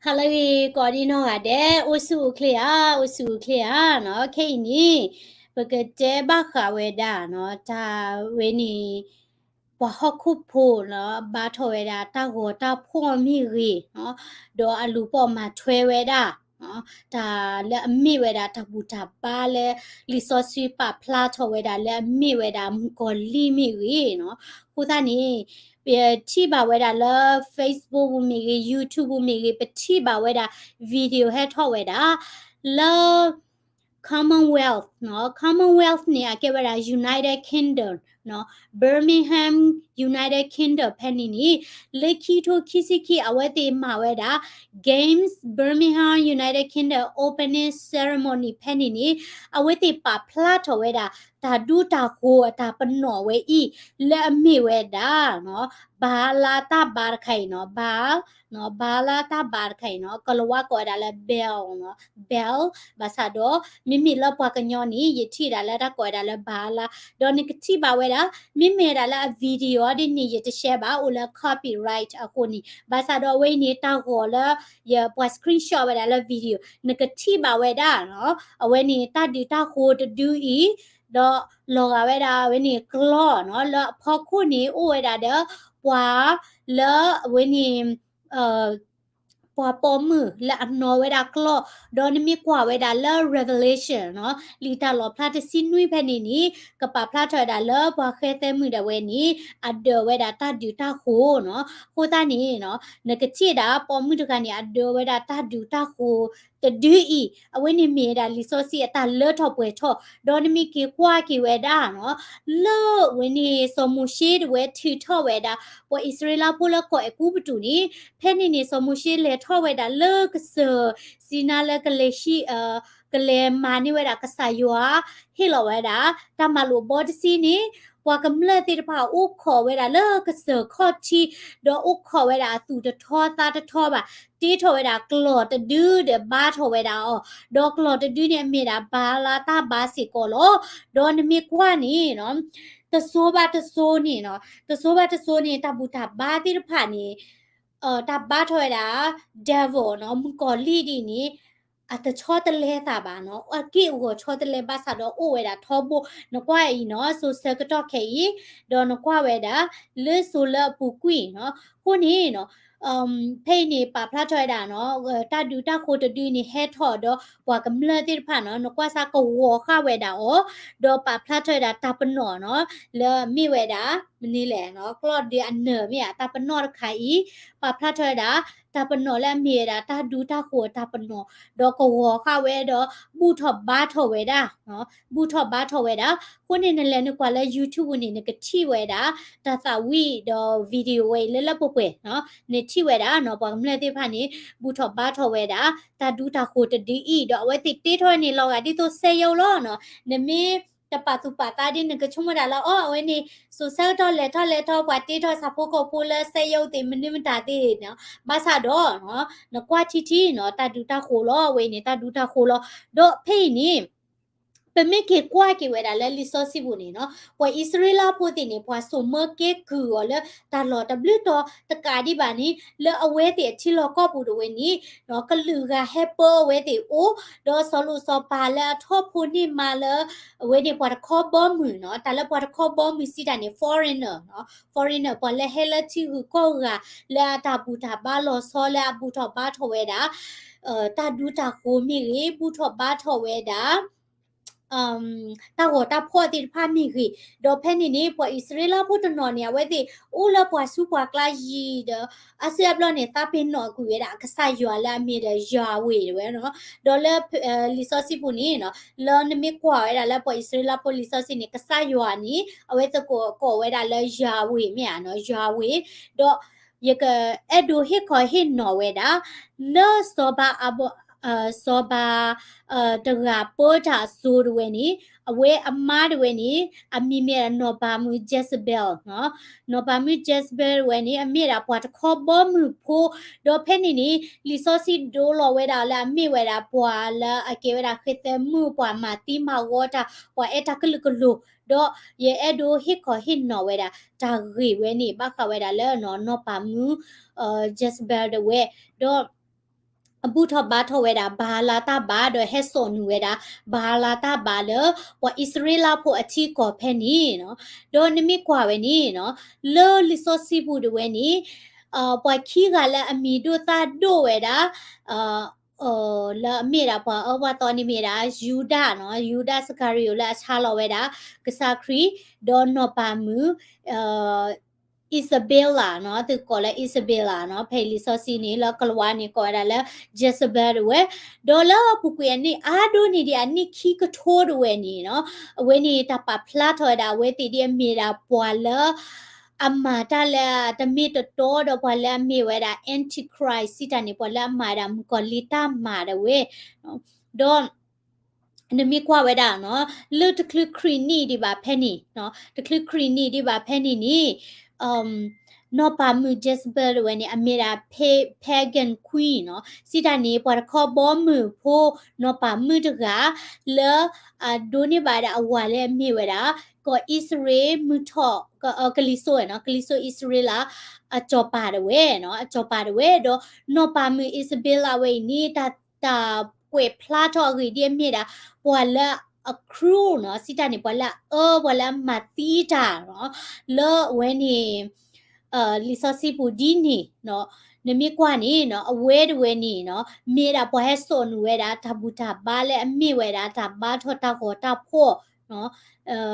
ဟါလၢအဂ့ၤ ကိးဒံနီၢ်ဂၤဒဲး အိၣ်ဆူၣ်အိၣ်ချ့ဧါ, အိၣ်ဆူၣ်အိၣ်ချ့ဧါနီၤ. ခဲအံၤန့ၣ် ပကတဲဘၣ်ဃးဝဲဒၣ်နီၤ တၢ်ဝဲန့ၣ် ပှၤဟီၣ်ခိၣ်ဖိနီၤ ဘါထီၣ်ဝဲဒၣ်တၢ်ဂီၤတၢ်ဖှီၣ်မ့ၢ်ဂ့ၤနီၤ, ဒီးအလူၤပိာ်မၤထွဲဝဲဒၣ် တၢ်လၢအမ့ၢ်ဝဲဒၣ်တၢ်ဘူၣ်တၢ်ဘါလၢ လံာ်စီဆှံပာ်ဖျါထီၣ်ဝဲဒၣ်လၢအမ့ၢ်ဝဲဒၣ်မုၣ်ကီၤလံၢ်မ့ၢ်ဂ့ၤနီၤ. အဃိသတးန့ၣ် ပထံၣ်ဘၣ်ဝဲဒၣ်လၢ Facebook ပူၤမ့ၢ်ဂ့ၤ YouTube ပူၤမ့ၢ်ဂ့ၤ ပထံၣ်ဘၣ်ဝဲဒၣ် video ဟဲထီၣ်ဝဲဒၣ် လၢ Commonwealth နီၤ, Commonwealth န့ၣ် အကဲဝဲဒၣ် United Kingdom နီၤ, Birmingham United Kingdom ဖဲန့ၣ်န့ၣ် လၢခံထိခံဆံခံ အဝဲသ့ၣ်မၤဝဲဒၣ် Games Birmingham United Kingdom Opening Ceremony ဖဲန့ၣ်န့ၣ် အဝဲသ့ၣ်ပာ်ဖျါထီၣ်ဝဲဒၣ် တၢ်ဒူတၢ်ဃိၤအတၢ်ပနီၣ်ဝဲအံၤ လၢအမ့ၢ်ဝဲဒၣ် ဘၤလါတၢ်ဘါတခါအံၤနီၤ, ဘၤ ဘၤလါတၢ်ဘါတခါအံၤနီၤ ကိၤလၤဝါကိးဝဲဒၣ်လၢ bell နီၤ, bell ဘၣ်ဆၣ်ဒီး မ့မ့ၢ်လၢပှၤကညီန့ၣ် ယထံၣ်ဒၣ်လၢတၢ်ကိးဝဲဒၣ်လၢဘၤလါ, ဒီးနကထံၣ်ဘၣ်ဝဲဒၣ် မ့မ့ၢ်ဒၣ်လၢအ video ဒ်န့ၣ် ယတ share ဘၣ် အိၣ်လၢ copyright အဃိန့ၣ်, ဘၣ်ဆၣ်ဒီးအဝဲအံၤန့ၣ် တၢ်ဂီၤလၢ ယပှၤ screenshot ဝဲဒၣ်လၢ video နကထံၣ်ဘၣ်ဝဲဒၣ်နီၤ, အဝဲန့ၣ်တၢ်ဒုးတၢ်ဃိၤတဒုအံၤ, ဒီးလီၤဂာ်ဝဲဒၣ်အဝဲန့ၣ်ကျီၢ်နီၤ, လၢအဖီခိၣ်န့ၣ် အိၣ်ဝဲဒၣ်ဒီး ပှၤလၢအဝဲန့ၣ် ပှၤပိာ်မုၣ်လၢအနီၤဝဲဒၣ်ကျီၢ်, ဒီးနမ့ၢ်ကွၢ်ဝဲဒၣ်လၢ Revelation နီၤ, လံာ်တၢ်လီၣ်ဖျါတဆံနွံဖဲန့ၣ်န့ၣ် ကပာ်ဖျါထီၣ်ဝဲဒၣ်လၢပှၤဃဲသဲမုၣ်ဒၣ်ဝဲန့ၣ် အဒၢးဝဲဒၣ်တၢ်ဒုးတၢ်ဃိၤနီၤ. အဃိသတးန့ၣ်နီၤ နကထံၣ်ဒၣ်ပိာ်မုၣ်တဂၤန့ၣ် အဒၢးဝဲဒၣ်တၢ်ဒုးတၢ်ဃိၤတဒုအံၤ, အဝဲန့ၣ်မ့ၢ်ဝဲဒၣ် လံာ်စီဆှံအတၢ်လၢထီၣ်ပှဲၤထီၣ်, ဒီးနမ့ၢ်က့ၤကွၢ်က့ၤဝဲဒၣ်နီၤ လၢဝဲန့ၣ် စီၤမိၤၡ့တဝဲထုးထီၣ်ဝဲဒၣ် ပှၤအံၣ်စရ့လးဖိလၢကီၢ်အဲၤကူပတူးန့ၣ်, ဖဲန့ၣ်န့ၣ် စီၤမိၤၡ့လဲၤထီၣ်ဝဲဒၣ်လၢကစၢၢ်စံနါလၢကလဲၤဟံး ကလဲၤမၤန့ၢ်ဝဲဒၣ်ကစၢ်ယွၤ ဟ့ၣ်လီၤဝဲဒၣ် တၢ်မၤလိာ်ဘီတဆံန့ၣ်, ပှၤကမျၢၢ်သ့ၣ်တဖၣ်အိၣ်ခိးဝဲဒၣ်လၢကစၢၢ်ခီၣ်ထံး, ဒီးအိၣ်ခိးဝဲဒၣ်အသူၣ်တထီသးတထီဘၣ်, တ့ထီၣ်ဝဲဒၣ်ကျီၢ်တဒုဒီးဘါထီၣ်ဝဲဒၣ်အီၤ, ဒီးကျီၢ်တဒုန့ၣ် အမ့ၢ်ဒၣ်ဘၤလါတၢ်ဘါစ့ၢ်ကီးလီၤ. ဒီးနမ့ၢ်ကွၢ်န့ၣ်နီၤ, တစိၤဘၣ်တစိၤန့ၣ်နီၤ, တစိၤဘၣ်တစိၤန့ၣ် တၢ်ဘူၣ်တၢ်ဘါသ့ၣ်တဖၣ်န့ၣ် တၢ်ဘါထီၣ်ဝဲဒၣ် devil နီၤ, မုၣ်ကီၤလံၢ်ဒ်န့ၣ် အတဆီတလဲသးဘၣ်နီၤ, အက့ၢ်အဂီၤဆီတလဲဘၣ်ဆၣ်ဒီးအိၣ်ဝဲဒၣ်ထီဘိ, နကွၢ်အံၤနီၤ, စိၤဆၢကတီၢ်ခဲအံၤ, ဒီးနကွၢ်ဝဲဒၣ် လၢစိၤလၢအပူၤကွံာ်နီၤ, အဃိန့ၣ်နီၤ ဖဲအံၤန့ၣ် ပာ်ဖျါထီၣ်ဝဲဒၣ်နီၤ, တၢ်ဒုးတၢ်ဃိၤတဒုန့ၣ် ဟဲထီၣ်ဒီးပှၤကမျၢၢ်သ့ၣ်တဖၣ်နီၤ, နကွၢ်စ့ၢ်ကီးဂီၤဃာ်ဝဲဒၣ်အီၤ, ဒီးပာ်ဖျါထီၣ်ဝဲဒၣ်တၢ်ပနီၣ်နီၤ, လၢအမ့ၢ်ဝဲဒၣ် မနုၤလဲၣ်နီၤ, ကျီၢ်ဒုးအနၢၤမ့ၢ်ဧါ, တၢ်ပနီၣ်တခါအံၤ, ပာ်ဖျါထီၣ်ဝဲဒၣ် တၢ်ပနီၣ်လၢအမ့ၢ်ဝဲဒၣ် တၢ်ဒုးတၢ်ဃိၤအတၢ်ပနီၣ်, ဒီးကဂီၤဃာ်ဝဲဒီး ဘူၣ်ထီၣ်ဘါထီၣ်ဝဲဒၣ် ဘူၣ်ထီၣ်ဘါထီၣ်ဝဲဒၣ်, အဃိန့ၣ် နလဲၤနကွၢ်လၢ YouTube ပူၤန့ၣ် နကထံၣ်ဝဲဒၣ် တၢ်သးဝံၣ်ဒီး video ဝဲအံၤလၢလၢပှဲၤပှဲၤနီၤ, နထံၣ်ဝဲဒၣ်နီၤ, ပှၤကမျၢၢ်သ့ၣ်တဖၣ်န့ၣ် ဘူၣ်ထီၣ်ဘါထီၣ်ဝဲဒၣ် တၢ်ဒုးတၢ်ဃိၤတဒုအံၤ, ဒီးအဝဲသ့ၣ်တ့ထီၣ်န့ၣ် လီၤဂာ်ဒ်သိးစက်ရုပ်လီၤနီၤ, နမ့ၢ်တပာ်သူၣ်ပာ်သးဒ် နကဆိကမိၣ်ဒၣ်လၢ အိ အဝဲန့ၣ် စိၤဆၢကတီၢ်လဲၤထီၣ်လဲၤထီ ပှၤတ့ထီၣ်ဆၣ်ဖိကီၢ်ဖိလၢစက်ရုပ်သ့ၣ် မနုၤမတၤသ့ၣ်နီၤ, ဘၣ်ဆၣ်ဒီး နကွၢ်ထံထံနီၤ, တၢ်ဒုးတၢ်ဃိၤလီၤ, အဝဲအံၤန့ၣ် တၢ်ဒုးတၢ်ဃိၤလီၤ. ဒီးဖဲအံၤန့ၣ် ပမ့ၢ်က့ၤကွၢ်က့ၤဝဲဒၣ်လၢလံာ်စီဆှံပူၤန့ၣ်နီၤ, ပှၤအံၣ်စရ့လးဖိသ့ၣ်န့ၣ် ပှၤစိာ်မၢကဲကုၢ်အီၤလၢတၢ်လီၢ်တဘျုးတီၤတကးဒံးဘၣ်န့ၣ်, လၢအဝဲသ့ၣ်အထံလီၢ်ကီၢ်ပူၤတဝဲန့ၣ် ကလုာ်ဂၤဟဲပၢအဝဲသ့ၣ်အိၣ်, ဒီးစီၤလိၣ်စီၤပၤလၢအထီၣ်ဖိန့ၢ်မါလၢ အဝဲန့ၣ်ပှၤတခီဘီမုၢ်နီၤ, တၢ်လၢပှၤတခီဘီမုၢ်စံးတၢ်န့ၣ် foreigner နီၤ, foreigner ပှၤလၢဟဲလၢထံဂုၤကီၢ်ဂၤ လၢအတၢ်ဘူၣ်တၢ်ဘါလီၤဆီလၢအဘူၣ်ထီၣ်ဘါထီၣ်ဝဲဒၣ် တၢ်ဒူတၢ်ဃိၤမ့ၢ်ဂ့ၤ, ဘူၣ်ထီၣ်ဘါထီၣ်ဝဲဒၣ် တၢ်ဂီၤတၢ်ဖှီၣ်သ့ၣ်တဖၣ်မ့ၢ်ဂ့ၤ, ဒီးဖဲန့ၣ်န့ၣ် ပှၤအံၣ်စရ့လးဖိတနီၤန့ၣ် အဝဲသ့ၣ်အိၣ်လၢပှၤဆူပှၤကျါယံာ်ဒီး အါစုအါဘျီန့ၣ် သးပ့ၤနီၣ်ကွံာ်ဝဲဒၣ် ကစၢ်ယွၤလၢအမ့ၢ်ဒီး Yahweh တဝဲနီၤ, ဒီးလၢ လံာ်စီဆှံပူၤန့ၣ်နီၤ လၢနမ့ၢ်ကွၢ်ဝဲဒၣ်လၢပှၤအံၣ်စရ့လးဖိလံာ်စီဆှံန့ၣ် ကစၢ်ယွၤန့ၣ် အဝဲသ့ၣ်ကိးဝဲဒၣ်လၢ Yahweh မ့ၢ်ဧါနီၤ, Yahweh, ဒီး ယကအဲၣ်ဒိးဟ့ၣ်ခီဟ့ၣ်နီၤဝဲဒၣ် လၢစီၤဘၤအဘ စီၤဘၤ တဂၤပၢတၢ်အစိၤတဝဲန့ၣ် အဝဲအမါတဝဲန့ၣ် အမံၤမ့ၢ်ဒၣ်နီၢ်ပၤမုၣ် Jezebel နီၤ, နီၢ်ပၤမုၣ် Jezebel တဝဲန့ၣ် အမ့ၢ်ဒၣ်ပှၤတခီဘီမုၢ်ဖိ, ဒီးဖဲန့ၣ်န့ၣ် လံာ်စီဆှံဒိလီၤဝဲဒၣ်လၢအမ့ၢ်ဝဲဒၣ်ပှၤလၢအကဲဝဲဒၣ်ဃဲသဲမုၣ် ပှၤမၤသံမၤဝီတၢ် ပှၤအဲၣ်တၢ်ကလုာ်ကလိၤ, ဒီးယအဲၣ်ဒိးဟ့ၣ်ခီဟ့ၣ်နီၤဝဲဒၣ် တၢ်ဂ့ၢ်ဝဲန့ၣ် ဘၣ်ဃးဝဲဒၣ်လၢနီၢ်ပၤမုၣ် Jezebel တဝဲ, ဒီး ဘူၣ်ထီၣ်ဘါထီၣ်ဝဲဒၣ် ဘၤအၤလးတၢ်ဘါ ဒီးဟဲစိာ်နုာ်ဝဲဒၣ် ဘၤအၤလးတၢ်ဘါလၢ ပှၤအံၣ်စရ့လးဖိအထံအကီၢ်ဖဲန့ၣ်နီၤ. ဒီးနမ့ၢ်ကွၢ်ဝဲန့ၣ်နီၤ, လၢလံာ်စီဆှံပူၤဒၣ်ဝဲန့ၣ် ပှၤခံဂၤလၢအမံၤဒိၣ်သၣ်ဒိၣ်ဝဲဒၣ် လၢအမ့ၢ်ဒၣ်ပှၤအၢပှၤသီန့ၣ်မ့ၢ်ဒၣ် ယူဒၤနီၤ, ယူဒၤစကၤရံၤအိၣ်လၢအဆါလီၤဝဲဒၣ် ကစၢ်ခရံာ်, ဒီးနီၢ်ပၤမုၣ် Isabella နီၤ, သုကိးလၢ Isabella နီၤ, ဖဲအံၤလံာ်စီဆှံန့ၣ် လၢကလံးဝါန့ၣ် ကိးဝဲဒၣ်လၢ Jezebel ဒၣ်ဝဲ, ဒီးလၢအပူၤကွံာ်အနံၣ်အါဒိၣ်န့ၢ်ဒံးအနံၣ်ခံကထိဒၣ်ဝဲန့ၣ်နီၤ, အဝဲန့ၣ်တၢ်ပာ်ဖျါထီၣ်ဝဲဒၣ် အဝဲသ့ၣ်ဒ်အမ့ၢ်ဒၣ်ပှၤလၢ အမၤတၢ်လၢတမ့ၢ်တတီဒီးပှၤလၢအမ့ၢ်ဝဲဒၣ် Antichrist စံးတၢ်န့ၣ် ပှၤလၢအမၤဝဲဒၣ်မုၣ်ကီၤလံၢ်တၢ်မၤဒၣ်ဝဲ, ဒီး နမ့ၢ်ကွၢ်ဝဲဒၣ်နီၤ, လၢတချုးခရံာ်နံၣ်ဒံးဘၣ်ဖဲန့ၣ်, တချုးခရံာ်နံၣ်ဒံးဘၣ်ဖဲန့ၣ်န့ၣ် နီၢ်ပၤမုၣ် Jezebel ဒၣ်ဝဲန့ၣ် အမ့ၢ်ဒၣ် pagan queen နီၤ, စံးတၢ်န့ၣ် ပှၤတခီဘီမုၢ်ဖိ နီၢ်ပၤမုၣ်တဂၤ လၢအဒိးန့ၢ်ဘၣ်ဝဲဒၣ်အဝၤလၢအမ့ၢ်ဝဲဒၣ် ကီၢ်အံၣ်စရ့လးမုၢ်ထီၣ် ကလံၤစိးနီၤ, ကလံၤစိးအံၣ်စရ့လး အစီၤပၤဒၣ်ဝဲနီၤ, အစီၤပၤဒၣ်ဝဲ, ဒီးနီၢ်ပၤမုၣ် Isabella ဝဲအံၤန့ၣ် တၢ် တၢ်ကွဲးဖျါထီၣ်အဂ့ၢ်ဒ်အမ့ၢ်ဒၣ် ပှၤလၢအ cruel နီၤ, စံးတၢ်န့ၣ် ပှၤလၢအအၢ ပှၤလၢအမၤသံတၢ်နီၤ, လၢအဝဲန့ၣ် လံာ်စီဆှံပူၤဒ်န့ၣ်နီၤ, နမ့ၢ်ကွၢ်န့ၣ်နီၤ, အဝဲဒၣ်ဝဲန့ၣ်နီၤ, မ့ၢ်ဒၣ်ပှၤဟဲစိာ်နုာ်ဝဲဒၣ် တၢ်ဘူၣ်တၢ်ဘါလၢအမ့ၢ်ဝဲဒၣ် တၢ်ဘါထီၣ်တၢ်ဂီၤတၢ်ဖှီၣ်နီၤ,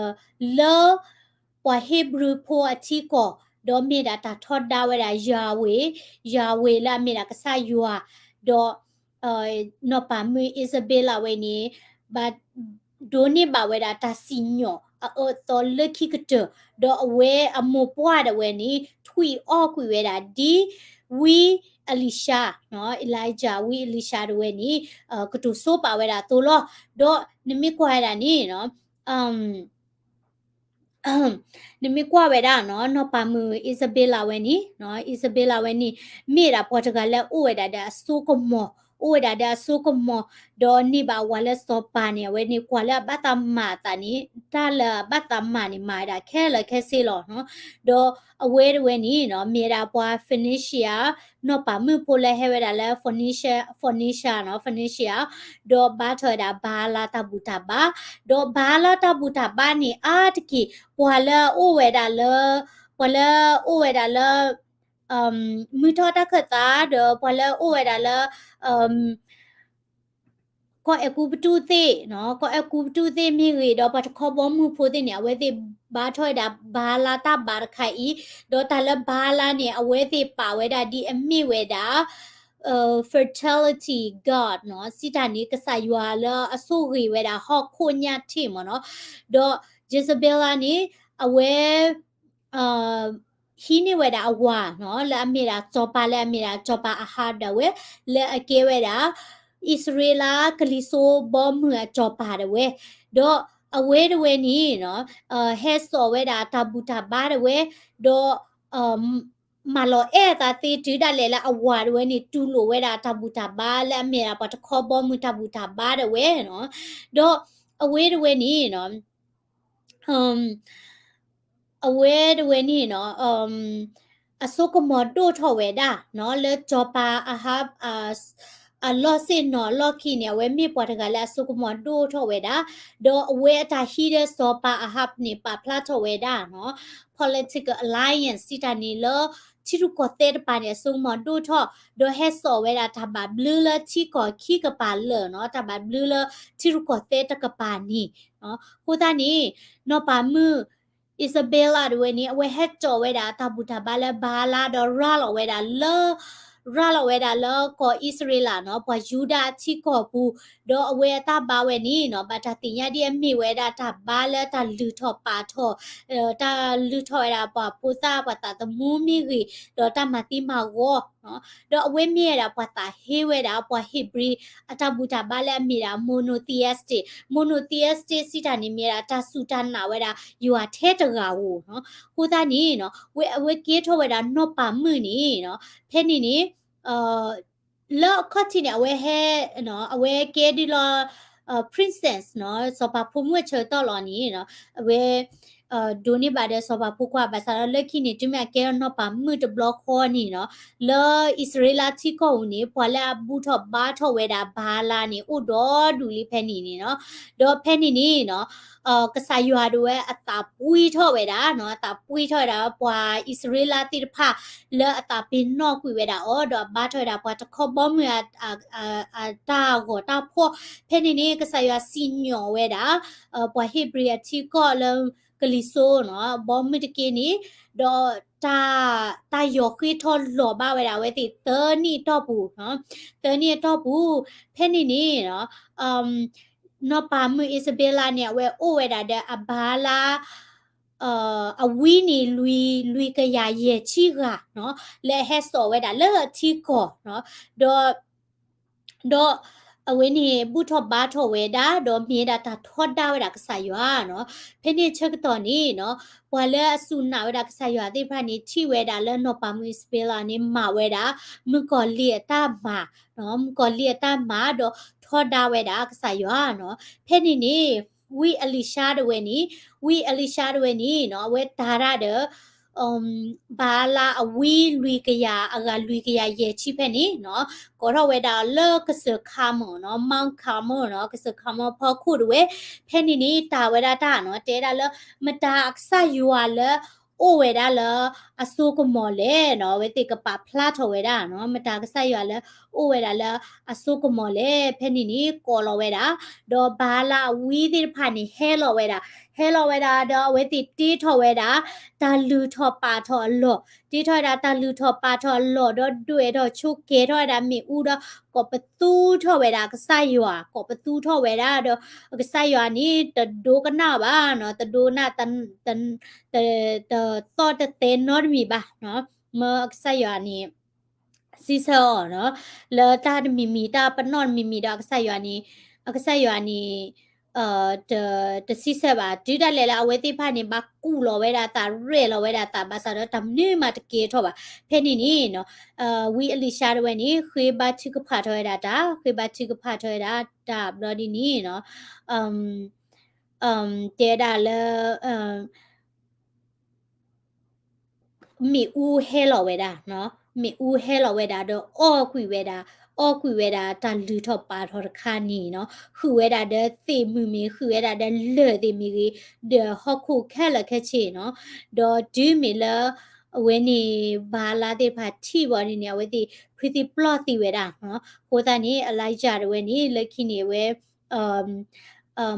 လၢ ပှၤဟ့းဘြူၤဖိအထံကီၢ်, ဒီးမ့ၢ်ဒၣ်တၢ်ထီဒါဝဲဒၣ် Yahweh, Yahweh လၢအမ့ၢ်ဒၣ်ကစၢ်ယွၤ, ဒီး နီၢ်ပၤမုၣ် Isabella ဝဲန့ၣ် ဘၣ်ဒိးန့ၢ်ဘၣ်ဝဲဒၣ်တၢ်စံၣ်ညီၣ်အအၢအသီလၢခံကတၢၢ်, ဒီးအဝဲအမိၢ်ပှၢ်ဒၣ်ဝဲန့ၣ် ထွံၣ်အီၣ်ကွံာ်ဝဲဒၣ်ဒ် ဝံအလံၤၡါ, Elijah ဝံအလံၤၡါဒၣ်ဝဲန့ၣ် ကတိၤဆိပာ်ဝဲဒၣ်အသိးလီၤ. ဒီးနမ့ၢ်ကွၢ်ဝဲဒၣ်န့ၣ်နီၤ နမ့ၢ်ကွၢ်ဝဲဒၣ်နီၤ, နီၢ်ပၤမုၣ် Isabella ဝဲန့ၣ်, Isabella ဝဲန့ၣ် မ့ၢ်ဒၣ်ပှၤတဂၤလၢအအိၣ်ဝဲဒၣ်ဒီးအစိကမီၤ, အိၣ်ဝဲဒၣ်ဒီးအစိကမီၤ, ဒီးန့ၢ်ဘၣ်ဝၤလၢစီၤပၤန့ၣ် အဝဲန့ၣ်ကွၢ်လၢအဘၣ်သးမၤအသးန့ၣ် တၢ်လၢအဘၣ်သးမၤန့ၣ် မၤဝဲဒၣ်ခဲလၢာ်ခဲဆ့လီၤ. ဒီးအဝဲတဝဲန့ၣ်နီၤ မ့ၢ်ဝဲဒၣ်ပှၤ Phoenicia နီၢ်ပၤမုၣ်ဖိလၢဟဲဝဲဒၣ်လၢ Phoenicia, Phoenicia နီၤ, Phoenicia, ဒီးဘါထီၣ်ဝဲဒၣ်ဘၤအၤလးတၢ်ဘူၣ်တၢ်ဘါ, ဒီးဘၤအၤလးတၢ်ဘူၣ်တၢ်ဘါန့ၣ် အါတက့ၢ် ပှၤလၢအအိၣ်ဝဲဒၣ်လၢ ပှၤလၢအအိၣ်ဝဲဒၣ်လၢ မုၢ်ထီၣ်တၢ်ခၢၣ်သး ဒီးပှၤလၢအအိၣ်ဝဲဒၣ်လၢ ကီၢ်အဲၤကူပတူးသ့ၣ်, ကီၢ်အဲၤကူပတူးသ့ၣ်မ့ၢ်ဂ့ၤ ဒီးပှၤတခီဘီမုၢ်ဖိသ့ၣ်န့ၣ် အဝဲသ့ၣ်ဘါထီၣ်ဝဲဒၣ်ဘၤအၤလးတၢ်ဘါတခါအံၤ, ဒီးတၢ်လၢဘၤအၤလးန့ၣ် အဝဲသ့ၣ်ပာ်ဝဲဒၣ်ဒ်အမ့ၢ်ဝဲဒၣ် fertility god နီၤ, စံးတၢ်န့ၣ် ကစၢ်ယွၤလၢအဆိၣ်ဂ့ၤဝဲဒၣ်ဟီၣ်ခိၣ်ညၣ်ထံၣ်မ့ၢ်နီၤ, ဒီး Jezebel န့ၣ် အဝဲ ဟံးန့ၢ်ဝဲဒၣ်အဝၤနီၤ လၢအမ့ၢ်ဒၣ်စီၤပၤ လၢအမ့ၢ်ဒၣ်စီၤပၤအဟးဒၣ်ဝဲ လၢအကဲဝဲဒၣ် အံၣ်စရ့လးကလံၤစိးဘီမုၢ်အစီၤပၤဒၣ်ဝဲ, ဒီးအဝဲဒၣ်ဝဲန့ၣ်နီၤ ဟဲစိာ်ဝဲဒၣ်တၢ်ဘူၣ်တၢ်ဘါဒၣ်ဝဲ, ဒီး မၤလီၤအဲၣ်အသးသ့တုၤဒၣ်လဲာ်လၢအဝၤဒၣ်ဝဲန့ၣ် တူၢ်လိာ်ဝဲဒၣ်တၢ်ဘူၣ်တၢ်ဘါ လၢအမ့ၢ်ဒၣ်ပှၤတခီဘီမုၢ်တၢ်ဘူၣ်တၢ်ဘါဒၣ်ဝဲနီၤ, ဒီးအဝဲဒၣ်ဝဲန့ၣ်နီၤ အဝဲတဝဲန့ၣ်နီၤ အစိကမီၤဒိၣ်ထီၣ်ဝဲဒၣ်နီၤ လၢစီၤပၤအဟး အလီၢ်ဆ့ၣ်နီၤအလီၢ်ခံန့ၣ် အဝဲမ့ၢ်ပှၤတဂၤလၢအစိကမီၤဒိၣ်ထီၣ်ဝဲဒၣ်, ဒီးအဝဲအတၢ်ဟံးဒီးစီၤပၤအဟးန့ၣ် ပာ်ဖျါထီၣ်ဝဲဒၣ်နီၤ political alliance စံးတၢ်န့ၣ်လၢ ထံရူၢ်ကီၢ်သဲးတကပၤန့ၣ် အစိကမီၤဒိၣ်ထီၣ်, ဒီးဟဲစိာ်ဝဲဒၣ်တၢ်ဘၣ်ဘျုးလၢထံကီၢ်ခံကပၤလၢာ်နီၤ တၢ်ဘၣ်ဘျုးလၢထံရူၢ်ကီၢ်သဲးတကပၤန့ၣ် အဃိသတးန့ၣ် နီၢ်ပၤမုၣ် Isabella ဒၣ်ဝဲန့ၣ် အဝဲဟဲစိာ်ဝဲဒၣ်တၢ်ဘူၣ်တၢ်ဘါလၢဘၤအၤလးဒီးရၤလီၤဝဲဒၣ်လၢ ရၤလီၤဝဲဒၣ်လၢကီၢ်အံၣ်စရ့လးနီၤ ပှၤယူဒၤအထံကီၢ်ပူၤ, ဒီးအဝဲအတၢ်ဘါဝဲန့ၣ်နီၤ ဘၣ်တၢ်သ့ၣ်ညါဒ်အမ့ၢ်ဝဲဒၣ်တၢ်ဘါလၢတၢ်လုၢ်ထီၣ်ပာ်ထီၣ် တၢ်လုၢ်ထီၣ်ဝဲဒၣ်ပှၤဖိသၣ်ပှၤသးသမူမ့ၢ်ဂ့ၤ, ဒီးတၢ်မၤသံမၤဂီၤ ဒီးအဝဲမ့ၢ်ဝဲဒၣ်ပှၤသးဟ့ဝဲဒၣ် ပှၤဟ့းဘြံၤ အတၢ်ဘူၣ်တၢ်ဘါလၢအမ့ၢ်ဒၣ် monotheistic, monotheistic စံးတၢ်န့ၣ်မ့ၢ်ဝဲဒၣ်တၢ်စူၢ်တၢ်နာ်ဝဲဒၣ် ယွၤထဲတဂၤဧိၤနီၤ. အဃိသတးန့ၣ်နီၤ ဝဲအဝဲကဲထီၣ်ဝဲဒၣ်နီၢ်ပၤမုၣ်န့ၣ်နီၤ ဖဲန့ၣ်န့ၣ် လၢအခီၣ်ထံးန့ၣ် အဝဲဟဲ အဝဲကဲဒ်လီၤ princess နီၤ စီၤပၤဖိမုၣ်အဆၢကတီၢ်လီၤန့ၣ်နီၤ အဝဲ ဒိးန့ၢ်ဘၣ်ဒီးစီၤပၤဖိခွါ ဘၣ်ဆၣ်ဒီးလၢခံန့ၣ် တုၤမ့ၢ်အကဲထီၣ်နီၢ်ပၤမုၣ်တဘျီဃီန့ၣ်နီၤ, လၢအံၣ်စရ့လးထံကီၢ်ပူၤန့ၣ် ပှၤလၢအဘူၣ်ထီၣ်ဘါထီၣ်ဝဲဒၣ်ဘၤအၤလးန့ၣ် အိၣ်ဒီဒူၣ်လံဖဲန့ၣ်န့ၣ်နီၤ. ဒီးဖဲန့ၣ်န့ၣ်နီၤ ကစၢ်ယွၤဒၣ်ဝဲအသးပှံထီၣ်ဝဲဒၣ်နီၤ, အသးပှံထီၣ်ဝဲဒၣ် ပှၤအံၣ်စရ့လးသ့ၣ်တဖၣ် လၢအသးပ့ၤနီၣ်ကွံာ်ဝဲဒၣ်အီၤ ဒီးအဘါထီၣ်ဝဲဒၣ်ပှၤတခီဘီမုၢ်အ အတၢ်ဂီၤတၢ်ဖှီၣ်. ဖဲန့ၣ်န့ၣ် ကစၢ်ယွၤစံၣ်ညီၣ်ဝဲဒၣ် ပှၤဟ့းဘြံၤအထံကီၢ်လၢကလံၤစိနီၤ ဘီမုၢ်တက့ၢ်န့ၣ်, ဒီးတၢ် တၢ်ယီၤဃ့ထီၣ်လီၤဘၣ်ဝဲဒၣ်အဝဲသ့ၣ်သၢနံၣ်အတီၢ်ပူၤ, သၢနံၣ်အတီၢ်ပူၤ, ဖဲန့ၣ်န့ၣ် နီၢ်ပၤမုၣ်အံၣ်စဘ့လးန့ၣ် အဝဲအိၣ်ဝဲဒၣ်ဒီးအဘၤအၤလး အဝံန့ၣ် လွံၢ်ကယၤယဲၢ်ဆံဂၤနီၤ လၢအဟဲစိာ်ဝဲဒၣ်လၢအထံကီၢ်နီၤ, ဒီး ဒီးအဝဲန့ၣ် ဘူၣ်ထီၣ်ဘါထီၣ်ဝဲဒၣ် ဒီးမ့ၢ်ဝဲဒၣ်တၢ်ထီဒါဝဲဒၣ်ကစၢ်ယွၤနီၤ. ဖဲန့ၣ်ဆၢကတီၢ်န့ၣ်နီၤ ပှၤလၢအစူၢ်နာ်ဝဲဒၣ်ကစၢ်ယွၤသ့ၣ်တဖၣ်န့ၣ် ထံၣ်ဝဲဒၣ်လၢနီၢ်ပၤမုၣ်အံၣ်စဘ့လးန့ၣ် မၤဝဲဒၣ် မုၣ်ကီၤလံၢ်အတၢ်မၤ မုၣ်ကီၤလံၢ်အတၢ်မၤ ဒီးထီဒါဝဲဒၣ်ကစၢ်ယွၤနီၤ. ဖဲန့ၣ်န့ၣ် ဝံအ့လံၡါတဝဲန့ၣ်, ဝံအ့လံၡါတဝဲန့ၣ်နီၤ အဝဲတၤတၢ်ဒီး ဘၤအၤလးအဝံလွံၢ်ကယၤ အဂၤလွံၢ်ကယၤယဲၢ်ဆံဖဲန့ၣ်နီၤ ကိးထီၣ်ဝဲဒၣ်လၢကစၢၢ်ခၤမၢ်နီၤ, Mount Carmelနီၤ, ကစၢၢ်ခၤမၢ်ဖီခိၣ်တဝဲ. ဖဲန့ၣ်န့ၣ် တၢ်ဝဲဒၣ်တၢ်နီၤ တဲဒၣ်လၢ မတၤအကစၢ်ယွၤလၢ အိၣ်ဝဲဒၣ်လၢအစိကမီၤလဲၣ်နီၤ, အဝဲသ့ၣ်ကပာ်ဖျါထီၣ်ဝဲဒၣ်နီၤ, မတၤကစၢ်ယွၤလၢ အိၣ်ဝဲဒၣ်လၢအစိကမီၤလဲၣ်. ဖဲန့ၣ်န့ၣ် ကိးလီၤဝဲဒၣ်, ဒီးဘၤအၤလးအဝံသ့ၣ်တဖၣ်န့ၣ် ဟဲလီၤဝဲဒၣ်, ဟဲလီၤဝဲဒၣ်ဒီးအဝဲသ့ၣ်တ့ထီၣ်ဝဲဒၣ် တၢ်လုၢ်ထီၣ်ပာ်ထီၣ်အလီၢ်, တ့ထီၣ်ဝဲဒၣ်တၢ်လုၢ်ထီၣ်ပာ်ထီၣ်အလီၢ် ဒီးဒွဲၣ်ထီၣ်ဆိကဲၤထီၣ်ဝဲဒၣ်မ့ၣ်အူဒီး ကိးပသူထီၣ်ဝဲဒၣ်ကစၢ်ယွၤ, ကိးပသူထီၣ်ဝဲဒၣ်ဒီး ကစၢ်ယွၤန့ၣ် တဒိကနၣ်ဘၣ်နီၤ, တဒိကနၣ် တသီၣ်တသဲနီတမံၤဘၣ်နီၤ, မ့ၢ်အကစၢ်ယွၤန့ၣ် စံးဆၢအီၤနီၤ, လၢတၢ်တမံၤမံၤ တၢ်ပနီၣ်တမံၤမံၤဒီး အကစၢ်ယွၤန့ၣ်, အကစၢ်ယွၤန့ၣ် တ, တစံးဆၢဘၣ်. တုၤဒၣ်လဲာ်လၢအဝဲသ့ၣ်တဖၣ်န့ၣ် ဘၣ်ကူၣ်လီၤဝဲဒၣ်အသး ရဲၣ်လီၤဝဲဒၣ်အသး ဘၣ်ဆၣ်ဒီးတၢ်မနုၤမးတကဲထီၣ်ဘၣ်. ဖဲန့ၣ်န့ၣ်နီၤ, ဝံအ့လံၡါတဝဲန့ၣ် ဃ့ဘါထုကဖၣ်ထီၣ်ဝဲဒၣ်တၢ်, ဃ့ဘါထုကဖၣ်ထီၣ်ဝဲဒၣ်တၢ်ဘျီဒ်န့ၣ်နီၤ, တဲဒၣ်လၢ မ့ၣ်အူဟဲလီၤဝဲဒၣ်, မ့ၣ်အူဟဲလီၤဝဲဒၣ်ဒီးအီၣ်ကွံာ်ဝဲဒၣ်, အီၣ်ကွံာ်ဝဲဒၣ်တၢ်လုၢ်ထီၣ်ပာ်ထီၣ်တခါန့ၣ်နီၤ, ဃုာ်ဝဲဒၣ်ဒီးသ့ၣ်မုၢ်မ့ၢ်ဂ့ၤ, ဃုာ်ဝဲဒၣ်ဒီးလၢၢ်သ့ၣ်မ့ၢ်ဂ့ၤ, ဒီးဟီၣ်ခိၣ်ခဲလၢာ်ခဲဆ့နီၤ, ဒီးတုၤမ့ၢ်လၢ အဝဲန့ၣ် ဘၤအၤလးသ့ၣ်တဖၣ်ထံၣ်ဘၣ်ဒ်န့ၣ် အဝဲသ့ၣ် ဖုသံပျီၢ်သံဝဲဒၣ်နီၤ, အဃိသတးန့ၣ် အလံယၤတဝဲန့ၣ် လၢခံန့ၣ်အဝဲ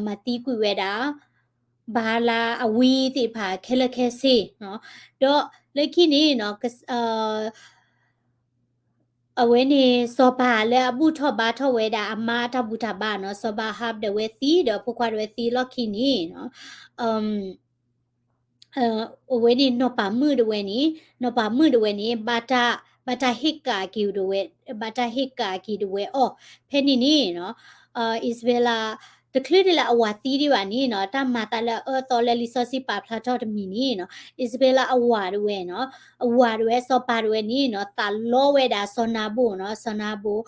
မၤသံကွံာ်ဝဲဒၣ် ဘၤအၤလးအဝံသ့ၣ်တဖၣ်ခဲလၢာ်ခဲဆ့နီၤ, ဒီးလၢခံန့ၣ်နီၤ, အဝဲန့ၣ် စီၤပၤလၢအဘူၣ်ထီၣ်ဘါထီၣ်ဝဲဒၣ်အမါအတၢ်ဘူၣ်တၢ်ဘါနီၤ, စီၤပၤအဟးဒၣ်ဝဲသံ ဒီးဖိခွါဒၣ်ဝဲသံလီၢ်ခံန့ၣ်နီၤ, အဝဲန့ၣ်နီၢ်ပၤမုၣ်တဝဲန့ၣ်, နီၢ်ပၤမုၣ်တဝဲန့ၣ် ဘၣ်တၢ်, ဘၣ်တၢ်ဟ့ၣ်ကၣ်က့ၤဒၣ်ဝဲ, ဘၣ်တၢ်ဟ့ၣ်ကၣ်က့ၤဒၣ်ဝဲအီၤ, ဖဲန့ၣ်န့ၣ်နီၤ, အံၣ်စဘ့လး တချုးဒ်လၢအဝၤသံဒံးဘၣ်န့ၣ်နီၤ, တၢ်မၤသးလၢအအၢအသီလၢလံာ်စီဆှံပာ်ဖျါထီၣ်တမံၤန့ၣ်နီၤ, အံၣ်စဘ့လးအဝၤတဝဲနီၤ, အဝၤတဝဲစီၤပၤတဝဲန့ၣ်နီၤ, သးလီဝဲဒၣ်စီၤနၤဘူၣ်နီၤ, စီၤနၤဘူၣ်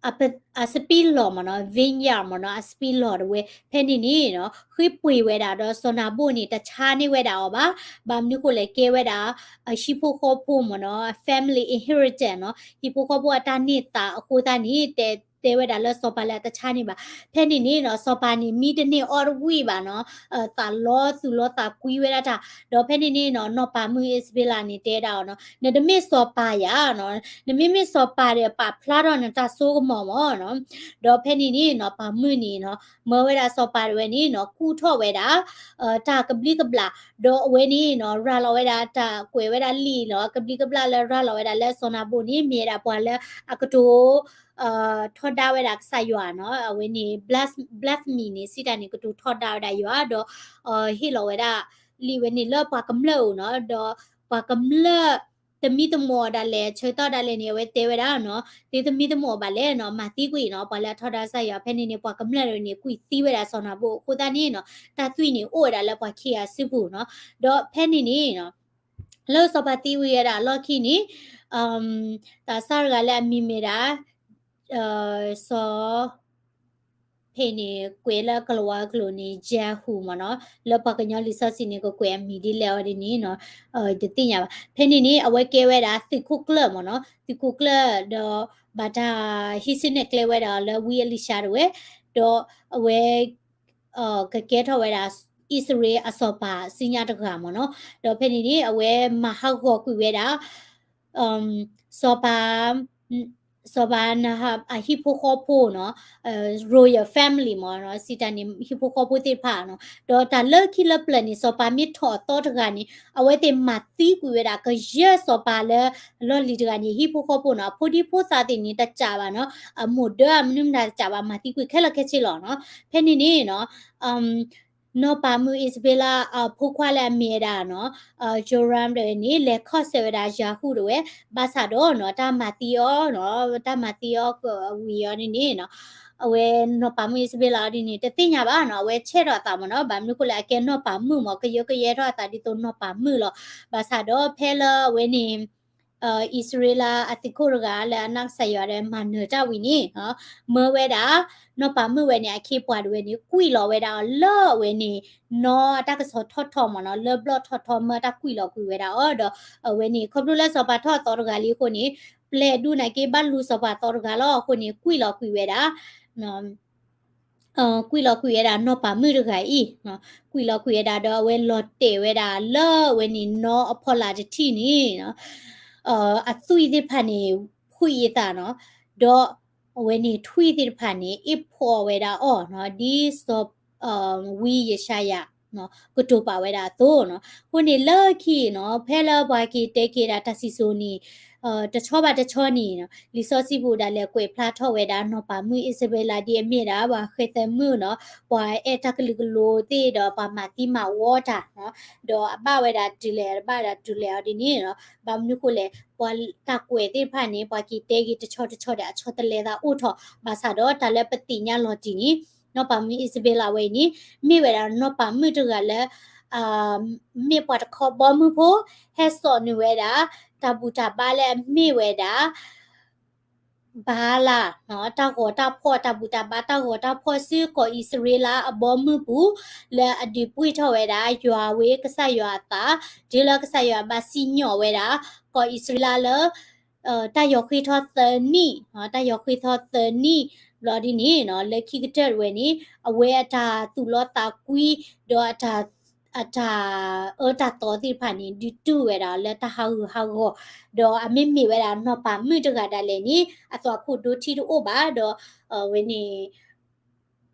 အပ, အစပံးလီၢ်မ့ၢ်နီၤ, vineyardမ့ၢ်နီၤ, အစပံးလီၢ်တဝဲ, ဖဲန့ၣ်န့ၣ်နီၤ, ဃ့ပှ့ၤဝဲဒၣ်ဒီးစီၤနၤဘူၣ်န့ၣ် တဆါန့ၢ်ဝဲဒၣ်အီၤဘၣ်, ဘၣ်မနုၤဃိလဲၣ် ကဲဝဲဒၣ် အဟံၣ်ဖိဃီဖိမ့ၢ်နီၤ, family inheritanceနီၤ, ဟံၣ်ဖိဃီဖိအတၢ်န့ၢ်သါအဃိသတးန့ၣ် တဲ, တဲဝဲဒၣ်လၢစီၤပၤလၢအတဆါန့ၢ်ဘၣ်. ဖဲန့ၣ်န့ၣ်နီၤ, စီၤပၤန့ၣ် မံတန့ၢ်အီၣ်တဝံၣ်ဘၣ်နီၤ, သးလီသူၣ်လီသးကွံဝဲဒၣ်တၢ်, ဒီးဖဲန့ၣ်န့ၣ်နီၤ, နီၢ်ပၤမုၣ်အံၣ်စဘ့လးန့ၣ် တဲဒၣ်အီၤနီၤ, နတမ့ၢ်စီၤပၤယၤနီၤ, နမ့မ့ၢ်စီၤပၤဒီး ပာ်ဖျါထီၣ်နတၢ်စိကမီၤမ့ၢ်နီၤ, ဒီးဖဲန့ၣ်န့ၣ်နီၤ, ပၤမုၣ်န့ၣ်နီၤ, မၢဝဲဒၣ်စီၤပၤတဝဲန့ၣ်နီၤ, ကူၣ်ထီၣ်ဝဲဒၣ် တၢ်ကဘျံးကဘျၣ်, ဒီးအဝဲန့ၣ်နီၤ, ရၤလီၤဝဲဒၣ်တၢ်ကွဲးဝဲဒၣ်လံာ်နီၤ, ကဘျံးကဘျၣ်လၢရၤလီၤဝဲဒၣ်လၢစီၤနၤဘူၣ်န့ၣ် မ့ၢ်ဝဲဒၣ်ပှၤလၢအကတိၤ ထီဒါဝဲဒၣ်ကစၢ်ယွၤနီၤ, အဝဲန့ၣ် blas-, blasphemy န့ၣ် စံးတၢ်န့ၣ် ကတိၤထီဒါဝဲဒၣ်ယွၤ, ဒီး ဟ့ၣ်လီၤဝဲဒၣ်လံာ်ဝဲန့ၣ်လၢပှၤကမျၢၢ်အအိၣ်နီၤ, ဒီးပှၤကမျၢၢ် သမံသမိးအီၤဒၣ်လဲာ် ဆၢကတီၢ်ဒၣ်လဲာ်န့ၣ် အဝဲတဲဝဲဒၣ်နီၤ, သုသမံသမိးအီၤဘၣ်လဲၣ်နီၤ, မၤသံကွံာ်နီၤ, ပှၤလၢအထီဒါကစၢ်ယွၤ, ဖဲန့ၣ်န့ၣ် ပှၤကမျၢၢ်န့ၣ် ကွံာ်သံဝဲဒၣ်စီၤနၤဘူၣ်, အဃိသတးန့ၣ်နီၤ, တၢ်သွံၣ်န့ၣ် အိၣ်ဝဲဒၣ်လၢပှၤခံဂၤစုပူၤနီၤ, ဒီးဖဲန့ၣ်န့ၣ်နီၤ, လၢစီၤပၤသံဝံၤဝဲဒၣ်အလီၢ်ခံန့ၣ် သးစၢ်တဂၤလၢအမံၤမ့ၢ်ဒၣ် စီၤ ဖဲန့ၣ် ကွဲးလၢကလၤဝါကျိာ်န့ၣ် Jehu မ့ၢ်နီၤ, လၢပှၤကညီလံာ်စီဆှံန့ၣ် ကကွဲးအမံၤဒ်လဲၣ်အီၤဒ်န့ၣ်နီၤ, တသ့ၣ်ညါဘၣ်. ဖဲန့ၣ်န့ၣ် အဝဲကဲဝဲဒၣ်သုးခိၣ်ကျၢၢ်မ့ၢ်နီၤ, သုးခိၣ်ကျၢၢ်ဒီး ဘၣ်တၢ်ဟံးစုနဲၣ်ကျဲဝဲဒၣ်လၢဝံအ့လံၡါတဝဲ, ဒီးအဝဲ ကကဲထီၣ်ဝဲဒၣ် အံၣ်စရ့လးအစီၤပၤစံညါတဂၤမ့ၢ်နီၤ, ဒီးဖဲန့ၣ်န့ၣ် အဝဲမၤဟးဂီၤကွံာ်ဝဲဒၣ် စီၤပၤ စီၤပၤနဟး အဟံၣ်ဖိဃီဖိနီၤ, royal family မ့ၢ်နီၤ, စံးတၢ်န့ၣ် ဟံၣ်ဖိဃီဖိသ့ၣ်တဖၣ်နီၤ, ဒီးတၢ်လၢခံလၢပျၢၤန့ၣ် စီၤပၤမ့ၢ်ထီၣ်အသီတဂၤန့ၣ် အဝဲသ့ၣ်မၤသံကွံာ်ဝဲဒၣ် ကယဲၢ်စီၤပၤလၢအလီၢ်လံၤတဂၤန့ၣ် ဟံၣ်ဖိဃီဖိနီၤ, အဖိဒံဖိသၣ်သ့ၣ်န့ၣ် တစံးဘၣ်နီၤ, အမိၢ်ဒၢအမနုၤမတၤတစံးဘၣ် မၤသံကွံာ်ခဲလၢာ်ခဲဆ့လီၤနီၤ. ဖဲန့ၣ်န့ၣ်နီၤ နီၢ်ပၤမုၣ်အံၣ်စဘ့လးအဖိခွါလၢအမ့ၢ်ဝဲဒၣ်နီၤ Joram တဝဲန့ၣ် လဲၤခီၣ်ဆၢဝဲဒၣ် Jehu တဝဲ, ဘၣ်ဆၣ်ဒီးနီၤ တၢ်မၤသံအီၤနီၤ, တၢ်မၤသံအီၤကဝံၤအီၤန့ၣ်န့ၣ်နီၤ, အဝဲနီၢ်ပၤမုၣ်အံၣ်စဘ့လးအီၤဒ်န့ၣ် တသ့ၣ်ညါဘၣ်နီၤ, အဝဲဆဲးထီၣ်အသးမ့ၢ်နီၤ, ဘၣ်မနုၤဃိလဲၣ် အကဲနီၢ်ပၤမုၣ်မ့ၢ် ကယၢကယဲထီၣ်အသးဒ်သိးနီၢ်ပၤမုၣ်လီၤ. ဘၣ်ဆၣ်ဒီးဖဲလၢအဝဲန့ၣ် အံၣ်စရ့လးအသုးခိၣ်တဂၤလၢအနာ်ကစၢ်ယွၤဒီးမၤနၢၤတၢ်ဝံၤန့ၣ် မၢဝဲဒၣ် နီၢ်ပၤမုၣ်ဝဲန့ၣ် အခ့အပှၤတဝဲန့ၣ် ကွံာ်လီၤဝဲဒၣ်အီၤလၢအဝဲန့ၣ် နီၢ်အတၢ်ကစီၣ်ထီၣ်ထီမ့ၢ်နီၤ လၢဘျီၣ်ထီၣ်ထီမၢတၢ်ကွံာ်လီၤကွံာ်ဝဲဒၣ်အီၤဒီး အဝဲန့ၣ် ခီဖျိလၢစီၤပၤထီၣ်အသီတဂၤလံအဃိန့ၣ် ပျဲၢ်ဒူၣ်န့ၣ်က့ဘၣ်လူၤစီၤပၤသီတဂၤလီၤအဃိန့ၣ် ကွံာ်လီၤကွံာ်ဝဲဒၣ် ကွံာ်လီၤကွံာ်ဝဲဒၣ်နီၢ်ပၤမုၣ်တဂၤအံၤ, ကွံာ်လီၤကွံာ်ဝဲဒၣ်ဒီးအဝဲလီၤတဲာ်ဝဲဒၣ်လၢအဝဲန့ၣ်နီၢ်အဖီလာ်တထံၣ်န့ၣ် အသွံၣ်သ့ၣ်တဖၣ်န့ၣ် ဖှံအသးနီၤ, ဒီးအဝဲန့ၣ်ထွံၣ်သ့ၣ်တဖၣ်န့ၣ် အ့ၣ်ဖှီၣ်ဝဲဒၣ်အီၤနီၤ, ဒ်စီၤ ဝံယၡါယၤ ကတိၤပာ်ဝဲဒၣ်အသိးနီၤ. အဃိန့ၣ်လၢခံနီၤ ဖဲလၢပှၤက့ၤတဲက့ၤဒၣ်တၢ်စံၣ်စိၤန့ၣ် တဆီဘၣ်တဆီန့ၣ်နီၤ လံာ်စီဆှံပူၤဒၣ်လဲာ်ကွဲးဖျါထီၣ်ဝဲဒၣ် နီၢ်ပၤမုၣ်အံၣ်စဘ့လးဒ်အမ့ၢ်ဒၣ် ပှၤဃဲသဲမုၣ်နီၤ, ပှၤအဲၣ်တၢ်ကလုာ်ကလိၤသ့ၣ်ဒီးပှၤမၤသံမၤဝီတၢ်နီၤ, ဒီးအဘၣ်ဝဲဒၣ်တုၤလဲၣ် အဘၣ်ဒၣ်တုၤလဲၣ်အီၤဒ်န့ၣ်နီၤ. ဘၣ်မနုၤဃိလဲၣ် ပှၤတၢ်ကွဲးသ့ၣ်တဖၣ်န့ၣ် ပှၤက့ၤတဲက့ၤတဆီတဆီဒီး အဆီတလဲသးအိၣ်ထီၣ်, ဘၣ်ဆၣ်ဒီးတၢ်လၢပသ့ၣ်ညါလီၤတံၢ်န့ၣ် နီၢ်ပၤမုၣ်အံၣ်စဘ့လးဝဲအံၤန့ၣ် မ့ၢ်ဝဲဒၣ်နီၢ်ပၤမုၣ်တဂၤလၢ မ့ၢ်ပှၤတခီဘီမုၢ်ဖိ ဟဲစိာ်နုာ်ဝဲဒၣ် တၢ်ဘူၣ်တၢ်ဘါလၢအမ့ၢ်ဝဲဒၣ် ဘၤအါလါ တၢ်ဂီၤတၢ်ဖီၣ် တၢ်ဘူၣ်တၢ်ဘါ တၢ်ဂီၤတၢ်ဖီၣ်ဆူကီၢ်အံၣ်စရ့လးအဘီမုၢ်ပူၤ လၢအဒုးပှ့ၢ်ထီၣ်ဝဲဒၣ် ယွၤဝဲကစၢ်ယွၤအသး တုၤလၢကစၢ်ယွၤဘၣ်စံၣ်ညီၣ်ဝဲဒၣ် ကီၢ်အံၣ်စရ့လးလၢ တၢ်ယီၤဃ့ထီသၢနံၣ်, တၢ်ယီၤဃ့ထီသၢနံၣ် ဘျီဒ်န့ၣ်နီၤ လၢခံကတၢၢ်တဝဲန့ၣ် အဝဲအတၢ်သူၣ်လီသးကွံ ဒီးအတၢ် အတၢ်အၢတၢ်သီသ့ၣ်တဖၣ်န့ၣ် ဒုးတူၢ်ဝဲဒၣ်လၢတၢ်ဟးဂူာ်ဟးဂီၤ, ဒီးအမ့မ့ၢ်ဝဲဒၣ်နီၢ်ပၤမုၣ်တဂၤဒၣ်လဲာ်န့ၣ် အသွၣ်ခိၣ်ဒိထံတအိၣ်ဘၣ်, ဒီးအဝဲန့ၣ်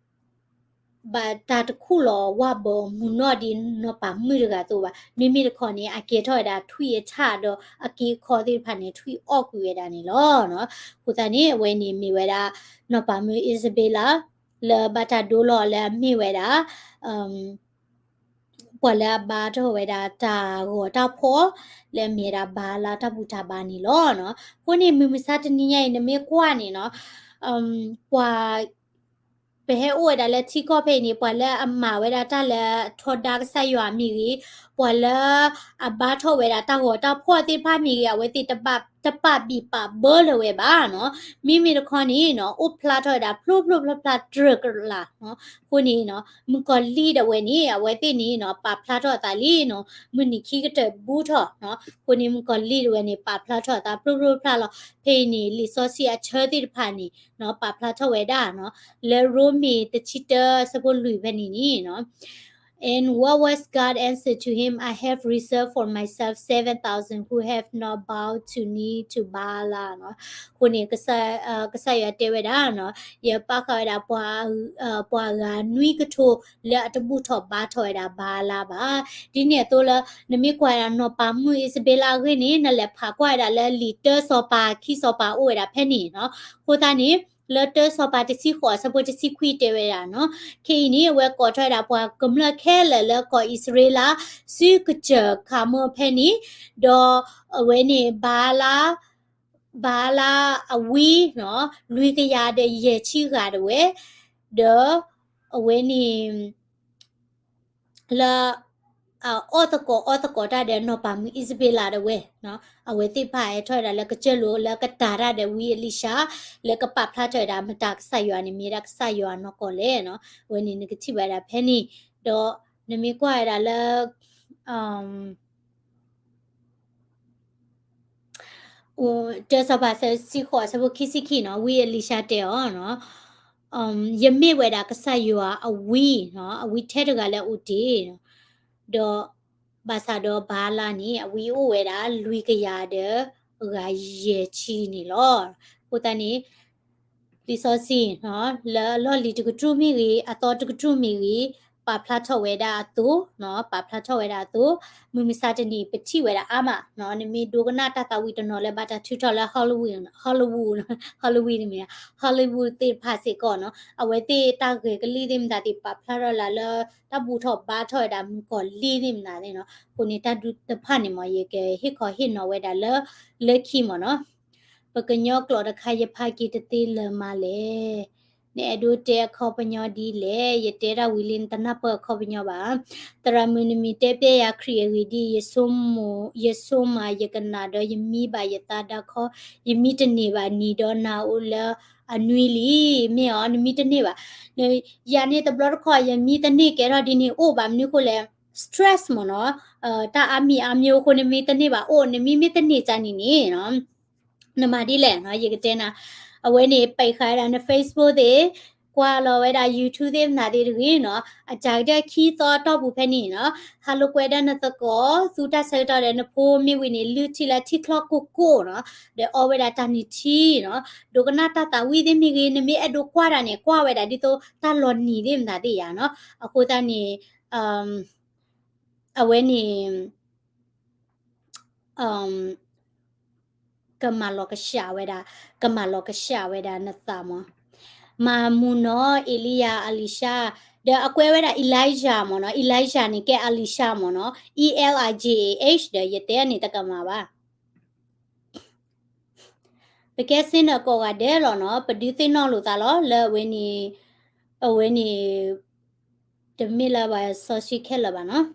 ဘၣ်တၢ်တခူၣ်လီၤဝၢ်ဘၢမုာ်နီၢ်ဒ်နီၢ်ပၤမုၣ်တဂၤအသိးဘၣ်. မ့မ့ၢ်တခီန့ၣ် အကဲထီၣ်ဝဲဒၣ်ထွံၣ်အဆၣ်ဒီးအက့အခီသ့ၣ်တဖၣ်န့ၣ် ထွံၣ်အီၣ်ကွံာ်ဝဲဒၣ်န့ၣ်လီၤ. အဃိသတးန့ၣ် အဝဲန့ၣ်မ့ၢ်ဝဲဒၣ် နီၢ်ပၤမုၣ်အံၣ်စဘ့လး လၢဘၣ်တၢ်ဒိလီၤလၢအမ့ၢ်ဝဲဒၣ် ပှၤလၢအဘါထီၣ်ဝဲဒၣ်တၢ်ဂီၤတၢ်ဖီၣ် လၢအမ့ၢ်ဝဲဒၣ်ဘၤအါလါတၢ်ဘူၣ်တၢ်ဘါန့ၣ်လီၤ. အဃိန့ၣ် မုၢ်မဆါတနံၤညါအံၤ နမ့ၢ်ကွၢ်န့ၣ်နီၤ ပှၤ ပဟဲအိၣ်ဝဲဒၣ်လၢထံကီၢ်ဖဲအံၤန့ၣ် ပှၤလၢအမၤဝဲဒၣ်တၢ်လၢအထီဒါကစၢ်ယွၤမ့ၢ်ဂ့ၤ, ပှၤလၢအဘါထီၣ်ဝဲဒၣ်တၢ်ဂီၤတၢ်ဖီၣ်သ့ၣ်တဖၣ်မ့ၢ်ဂ့ၤ, အဝဲသ့ၣ်တပာ်ဘံၣ်ပာ်ဘၢလၢၤဝဲဘၣ်နီၤ. မ့မ့ၢ်တခီန့ၣ်နီၤ အိၣ်ဖျါထီၣ်ဝဲဒၣ်ဖျိဖျိဖျါဖျါတြၢၤကလာ်နီၤ. အဃိန့ၣ်နီၤ မုၣ်ကီၤလံၢ်ဒၣ်ဝဲန့ၣ် အဝဲသ့ၣ်န့ၣ်နီၤ ပာ်ဖျါထီၣ်အသးလံနီၤ, မုၢ်နံၤခံကတၢၢ်ဘူးထီၣ်နီၤ. အဃိန့ၣ် မုၣ်ကီၤလံၢ်ဒၣ်ဝဲန့ၣ် ပာ်ဖျါထီၣ်အသးဖျိဖျိဖျါလီၤ. ဖဲအံၤန့ၣ် လံာ်စီဆှံအဆၢသ့ၣ်တဖၣ်န့ၣ်နီၤ ပာ်ဖျါထီၣ်ဝဲဒၣ်နီၤ လၢရိမ့ၤတဆံတၢ ဆၢဖိလွံၢ်ဖဲန့ၣ်န့ၣ်နီၤ And what was God answered to him? I have reserved for myself seven thousand who have not bowed to knee to Baal နီၤ. အဃိန့ၣ် ကစၢ်ယွၤတဲဝဲဒၣ်နီၤ ယပာ်ဃာ်ဝဲဒၣ် ပှၤအဂၤနွံကထိ လၢအတဘူၣ်ထီၣ်ဘါထီၣ်ဝဲဒၣ်ဘၤအါလါဘၣ်. ဒ်န့ၣ်အသိးလၢ နမ့ၢ်ကွၢ်ဝဲဒၣ်နီၢ်ပၤမုၣ်အံၣ်စဘ့လးအဂ့ၢ်န့ၣ် နလဲၤဖးကွၢ်ဝဲဒၣ်လၢလံာ်တၢစီၤပၤခံစီၤပၤအိၣ်ဝဲဒၣ်ဖဲန့ၣ်နီၤ. အဃိသတးန့ၣ် လၢတၢစီၤပၤတဆံဃိး အဆၢဖိတဆံခွံတဲဝဲဒၣ်နီၤ ခဲအံၤန့ၣ် အဝဲကိးထီၣ်ဝဲဒၣ်ပှၤကမျၢၢ်ခဲလၢာ်လၢကီၢ်အံၣ်စရ့လး ဆူကစၢၢ်ခးမီဖဲန့ၣ်, ဒီးအဝဲန့ၣ် ဘၤအါလါ ဘၤအါလါအဝံနီၤ လွံၢ်ကယၤဒီးယဲၢ်ဆံဂၤဒၣ်ဝဲ, ဒီးအဝဲန့ၣ် လၢ အီၣ်သကိးအီသကိးတၢ်ဒီးနီၢ်ပၤမုၣ်အံၣ်စဘ့လးဒၣ်ဝဲ, အဝဲသ့ၣ်တဖၣ်ဟဲထီၣ်ဝဲဒၣ်လၢကစၢၢ်လိာ်လၢကတၤတၢ်ဒီးဝံအ့လံၡါ, လၢကပာ်ဖျါထီၣ်ဝဲဒၣ်မတၤကစၢ်ယွၤန့ၣ်မ့ၢ်ဒၣ်ကစၢ်ယွၤနီၢ်ကီၢ်လဲၣ်နီၤ. အဝဲန့ၣ်နကထံၣ်ဘၣ်ဝဲဒၣ်ဖဲန့ၣ်, ဒီးနမ့ၢ်ကွၢ်ဝဲဒၣ်လၢ တၢစီၤပၤဆၢဒိၣ်တဆံဃိး အဆၢဖိခံဆံခံနီၤ, ဝံအ့လံၡါတဲအီၤနီၤ, ယမ့ၢ်ဝဲဒၣ်ကစၢ်ယွၤအဝံနီၤ, အဝံထဲတဂၤလၢအအိၣ်တ့ၢ်နီၤ, ဒီးဘၣ်ဆၣ်ဒီးဘၤအၤလးန့ၣ် အဝံအိၣ်ဝဲဒၣ်လွံၢ်ကယၤဒီးဂၤယဲၢ်ဆံန့ၣ်လီၤ. အဃိသတးန့ၣ် လံာ်စီဆှံ လၢအလီၢ်လံၤတကတြူၢ်မ့ၢ်ဂ့ၤ, အသီတကတြူၢ်မ့ၢ်ဂ့ၤ, ပာ်ဖျါထီၣ်ဝဲဒၣ်အသိး, ပာ်ဖျါထီၣ်ဝဲဒၣ်အသိး, မုၢ်မဆါတနံၤပထံၣ်ဝဲဒၣ်အါမး, နမ့ၢ်ဒိကနၣ်တၢ်သးဝံၣ်တနီၤလၢဘၣ်တၢ်ထုးထီၣ်လၢ Hollywood, Hollywood, Hollywood န့ၣ်မ့ၢ် Hollywood သ့ၣ်တဖၣ်စ့ၢ်ကီးနီၤ, အဝဲသ့ၣ်တၢ်ဂဲၤကလံၣ်သ့ၣ်မတၤသ့ၣ် ပာ်ဖျါထီၣ်လၢ်လၢ တၢ်ဘူၣ်ထီၣ်ဘါထီၣ်ဝဲဒၣ်မုၣ်ကီၤလံၢ်သ့ၣ်မတၤသ့ၣ်နီၤ. အဃိန့ၣ်တၢ်ဒုးတဖၣ်န့ၣ်မ့ၢ် ယကဟ့ၣ်ခီဟ့ၣ်နီၤဝဲဒၣ်လၢ လၢခံမ့ၢ်နီၤ. ပကညီကျိာ်တခါယဖးက့ၤတသ့လၢၤမးလဲၣ်. နအဲၣ်ဒိးတဲအခီပညီဒ်လဲၣ်, ယတဲတၢ်ဝံၤလံနတနၢ်ပၢၢ်အခီပညီဘၣ်. သရၣ်မုၣ်နမံၤတဲပျဲယၤခရံာ်အဂ့ၢ်ဒ်အံၤ, ယဆိကမိၣ်ယကနၣ်ဒီးယမံဘၣ်ယသးဒၣ်ခီ, ယမံတန့ၢ်ဘၣ်နံၤဒီးနၤအိၣ်လၢအနွံလံ, မ့ၢ်အီၤ နမံတန့ၢ်ဘၣ်. ယၤန့ၣ်တဘျီတခီၣ် ယမံတန့ၢ်ကဲထီၣ်ဒ်န့ၣ်အိၣ်ဘၣ်မနုၤဃိလဲၣ်, stress မ့ၢ်နီၤ, တၢ်အါမံၤအါမံၤအဃိ နမံတန့ၢ်ဘၣ်အိၣ်, နမံမ့ၢ်တန့ၢ်ကန့ၣ်န့ၣ် နမၤဒ်လဲၣ်နီၤ, ယကတဲနၤ, အဝဲန့ၣ် ပိတ်ဃာ်ဝဲဒၣ်န Facebook သ့ၣ်, ကွၢ်လီၤဝဲဒၣ် YouTube သ့ၣ်မနုၤသ့ၣ်တဂ့ၤနီၤ, အစှၤကတၢၢ်ခံသီအတီၢ်ပူၤဖဲန့ၣ်နီၤ, ဟးလိာ်ကွဲဒၣ်နသကိး သူတၢ်ဆၢကတီၢ်ဒီးနဖိမ့ၢ်ဝံၤန့ၣ် လုၢ်ထံလၢထံချီၣ်ကိၢ်ကိၢ်နီၤ, ဒီးအီဝဲဒၣ်တၢ်နုၢ်ထံနီၤ, ဒိကနၣ်တၢ်သးဝံၣ်သ့ၣ်မ့ၢ်ဂ့ၤ, နမ့ၢ်အဲၣ်ဒိးကွၢ်တၢ်န့ၣ် ကွၢ်ဝဲဒၣ်ဒ်သိးတၢ်လီၤနံၤသ့ၣ်မနုၤသ့ၣ်ယၤနီၤ, အဃိသတးန့ၣ် အဝဲန့ၣ် ကမၤလီၤကဆှၣ်ဝဲဒၣ်, ကမၤလီၤကဆှၣ်ဝဲဒၣ်နသးမး. မၤမူနီၤ အ့လံယၤ အလံၡါ, ဒီးအကွဲးဝဲဒၣ် Elijah မ့ၢ်နီၤ, Elijah န့ၣ်ကဲ အလံၡါ မ့ၢ်နီၤ, E L I J A H ဒီးယတဲန့ၣ်တကမၣ်ဘၣ်. ပကဲစ့နၢၤကိးဂၤဒဲးလီၤနီၤ, ပဒုးသ့ၣ်နီၣ်လိာ်သးလီၤ လၢအဝဲန့ၣ်, အဝဲန့ၣ် တမ့ၢ်လၢပှၤစီဆှံခဲလၢာ်ဘၣ်နီၤ.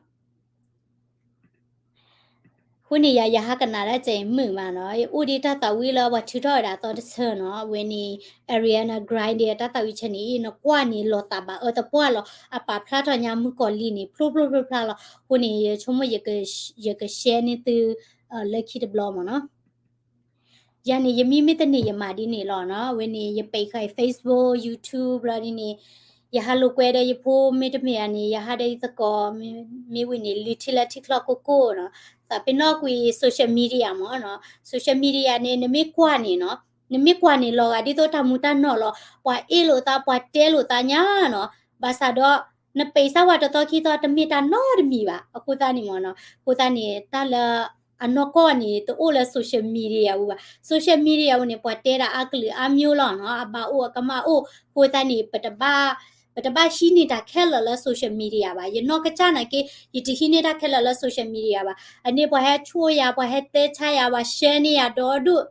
အဃိန့ၣ်ယၤ ယဟးကနၣ်ဒၣ်ကဲအံၤမုာ်မးနီၤ, အိၣ်ဒံးတၢ်သးဝံၣ်လၢပှၤထုးထီၣ်ဝဲဒၣ်အသီတဆၢနီၤ, အဝဲန့ၣ် Ariana Grande တၢ်သးဝံၣ်ဆၢန့ၣ် နကွၢ်န့ၣ်လီၤသးဘၣ်အၢသပှၢ်လီၤ, အပာ်ဖျါထီၣ်ညါမုၣ်ကီၤလံၢ်န့ၣ် ဖျိဖျိဖျါဖျါလီၤ. အဃိန့ၣ် ယဆိကမိၣ် ယက share န့ၢ်သု လၢခံတဘျီမ့ၢ်နီၤ. ယၤန့ၣ် ယမံမ့ၢ်တန့ၢ်ယမၤဒ်န့ၣ်လီၤနီၤ, အဝဲန့ၣ် ယပိတ်ဃာ် Facebook, YouTube ဘျီဒ်န့ၣ်, ယဟးလိာ်ကွဲဒီးယဖိမ့ၢ်တမ့ၢ်ဧါန့ၣ် ယဟးဒီးယသကိး မ့ၢ်ဝံၤန့ၣ် လုၢ်ထံလၢထံချီၣ်ကိၢ်ကိၢ်နီၤ, သးပ့ၤနီၣ်ကွံာ် social media မ့ၢ်နီၤ, social media န့ၣ် နမ့ၢ်ကွၢ်န့ၣ်နီၤ, နမ့ၢ်ကွၢ်န့ၣ်လီၤဂာ်ဒ်သိးတၢ်မူတၢ်နီၢ်လီၤ, ပှၤအ့ၣ်လိာ်သး ပှၤတဲလိာ်သးညါနီၤ, ဘၣ်ဆၣ်ဒီး နပိတ်စၢ်ဝဲတသီခံသီ တမ့ၢ်တၢ်နီတမံၤဘၣ်, အဃိသတးန့ၣ်မ့ၢ်နီၤ, အဃိသတးန့ၣ် တၢ်လၢ အနီၢ်ကီၢ်န့ၣ် တအိၣ်လၢ social media အပူၤဘၣ်. social media အပူၤန့ၣ် ပှၤတဲဒၣ်အါကလုာ်အါမျိုးလီၤနီၤ, အဘၣ်အိၣ်အကမၣ်အိၣ်, အဃိသတးန့ၣ် ပတဘၣ်, ပတဘၣ်ဟံးန့ၢ်တၢ်ခဲလၢာ်လၢ social media ဘၣ်. ယနီၢ်ကစၢ်နာ်က့ ယတဟံးန့ၢ်တၢ်ခဲလၢာ်လၢ social media ဘၣ်. အန့ၣ်ပှၤဟဲဆိၣ်ယၤ, ပှၤဟဲတဲဆါယၤ, ပှၤ share န့ၢ်ယၤဒီဒူၣ်,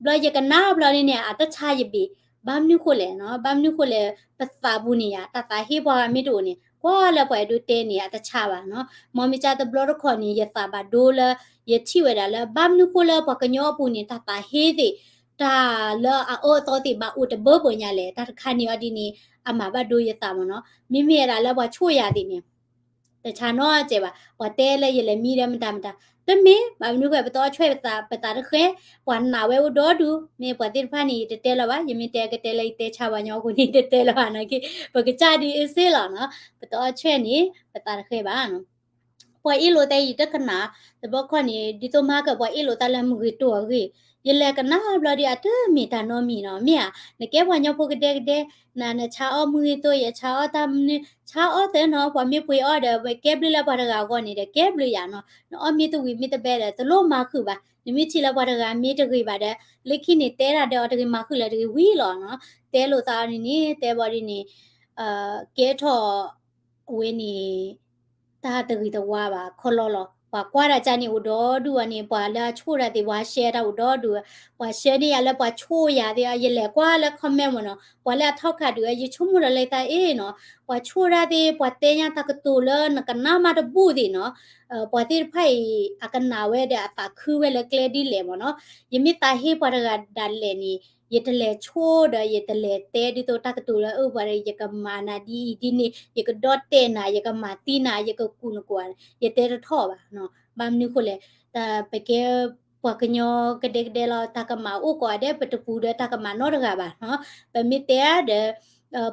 ဘျီယကနၣ်ဘျီဒ်န့ၣ် အတဆါယဘ့ၣ်, ဘၣ်မနုၤဃိလဲၣ်နီၤ, ဘၣ်မနုၤဃိလဲၣ်, ပသးပူၤန့ၣ်ယၤ တၢ်သးဟ့ပှၤဂၤမ့ၢ်တအိၣ်န့ၣ် ကွၢ်လၢပှၤအဲၣ်ဒိးတဲန့ၣ် အတဆါဘၣ်နီၤ. မ်မ့ၢ်ကၢ်တဘျီတခီၣ်န့ၣ် ယသးဘၣ်ဒိလၢ ယထံၣ်ဝဲဒၣ်လၢ ဘၣ်မနုၤဃိလၢပှၤကညီအပူၤန့ၣ် တၢ်သးဟ့သ့ၣ်, တၢ်လၢအအၢအသီသ့ၣ် ဘၣ်အိၣ်တဘၢဘၢညါလဲၣ်, တၢ်တခါန့ၣ်အီၤဒ်န့ၣ် အမၤဘၣ်ဒိယသးမ့ၢ်နီၤ. မ့မ့ၢ်ဝဲဒၣ်လၢပှၤဆိၣ်ယၤသ့ၣ်န့ၣ် တဆါနီတစဲးဘၣ်, ပှၤတဲလၢယလဲၤမံဒီးမတၤမတၤ, တမ့ၢ်ဘၣ်မနုၤဃိ ပတအီၣ်ဆွဲၣ်ပသးတဃဲ, ပှၤနာ်ဝဲအိၣ်ဒီဒူၣ်, မ့ၢ်ပှၤသ့ၣ်တဖၣ်န့ၣ် ယတတဲလၢၤဘၣ်, ယမ့ၢ်တဲကတဲလၢယတဲဆါပှၤညီအဃိန့ၣ် ယတတဲလၢၤဘၣ်နီၤ, ပကစၢ်ဒ်အံၤစ့ၢ်လီၤနီၤ, ပတအီၣ်ဆွဲၣ်န့ၣ် ပသးတဃဲဘၣ်နီၤ. ပှၤအ့ၣ်လိာ်သးယတကနၣ်, တဘျီခီန့ၣ် ဒ်သိးမၤကၢၢ်ပှၤအ့ၣ်လိာ်သးလၢမုၢ်ဂ့ၤတိၢ်အဂ့ၢ်, ယလဲၤကနၣ်ဘျီဒီး အတမ့ၢ်တၢ်နီတမံၤနီၤ, မ့ၢ်ဧါ, နကဲပှၤကညီဖိကဒဲကဒဲ, န, နဆါအီၣ်မုၢ်ဂ့ၤတိၢ်, ယဆါအီၣ်တၢ်မနုၤ, ဆါအီၣ်သၢနီၤ, ပှၤမ့ၢ်ပှ့ၤအီၣ်ဒီး ကဲဘျုးလၢပှၤတဂၤအဂီၢ်န့ၣ်ဒီး ကဲဘျုးယၤနီၤ, နအီၣ်မ့ၢ်တဝံၤမ့ၢ်တဘဲဒီး တလိၣ်မၤဃုာ်ဘၣ်, နမ့ၢ်ထံၣ်လၢပှၤတဂၤမ့ၢ်တဂ့ၤဘၣ်ဒီး လၢခံန့ၣ်တဲတၢ်ဒီးအီၤတဂ့ၤ မၤဃုာ်လၢၤတဂ့ၤဝံၤလီၤနီၤ, တဲလိာ်သးအီၤန့ၣ်န့ၣ် တဲဘၣ်ဒ်န့ၣ် ကဲထီၣ် အဝဲန့ၣ် တၢ်တဂ့ၤတဝါဘၣ်ခီလီလီၤ. ပှၤကွၢ်တၢ်ကၢ်န့ၣ်အိၣ်ဒီဒူၣ်အီၤန့ၣ် ပှၤလၢအဆိၣ်တၢ်သ့ၣ် ပှၤ share တၢ်အိၣ်ဒီဒူၣ်, ပှၤ share န့ၢ်ယၤလၢပှၤဆိၣ်ယၤသ့ၣ် ယလဲၤကွၢ်လၢ comment မ့ၢ်နီၤ, ပှၤလၢအထီၣ်ခးဒုး ယဆိကမိၣ်ဒီးလၢသးအ့ၣ်နီၤ, ပှၤဆိၣ်တၢ်သ့ၣ် ပှၤတဲညါတၢ်ကတိၤလၢနကနၣ်မးတဘူၣ်သ့ၣ်နီၤ, ပှၤသ့ၣ်တဖၣ်အံၤ အကနၣ်ဝဲဒီးအသးခုဝဲလၢကျဲဒ်လဲၣ်မ့ၢ်နီၤ, ယမ့ၢ်သးဟ့ပှၤတဂၤဒၣ်လဲာ်န့ၣ် ယတလဲၤဆိၣ်ဒီး ယတလဲၤတဲဒ်သိးတၢ်ကတိၤလၢအၢပှၤဒီး ယကမၤနၤဒ်အံၤဒ်န့ၣ် ယကဒီၣ်တဲာ်နၤ ယကမၤသံနၤ ယကကူၣ်နကိး ယတဲတထီၣ်ဘၣ်နီၤ, ဘၣ်မနုၤဃိလဲၣ်, ပကဲပှၤကညီကဒဲကဒဲလီၤ, တၢ်ကမၣ်အိၣ်ကိးဂၤဒဲး ပတပူၤဒီးတၢ်ကမၣ်နီတဂၤဘၣ်နီၤ, ပမ့ၢ်တဲဒီး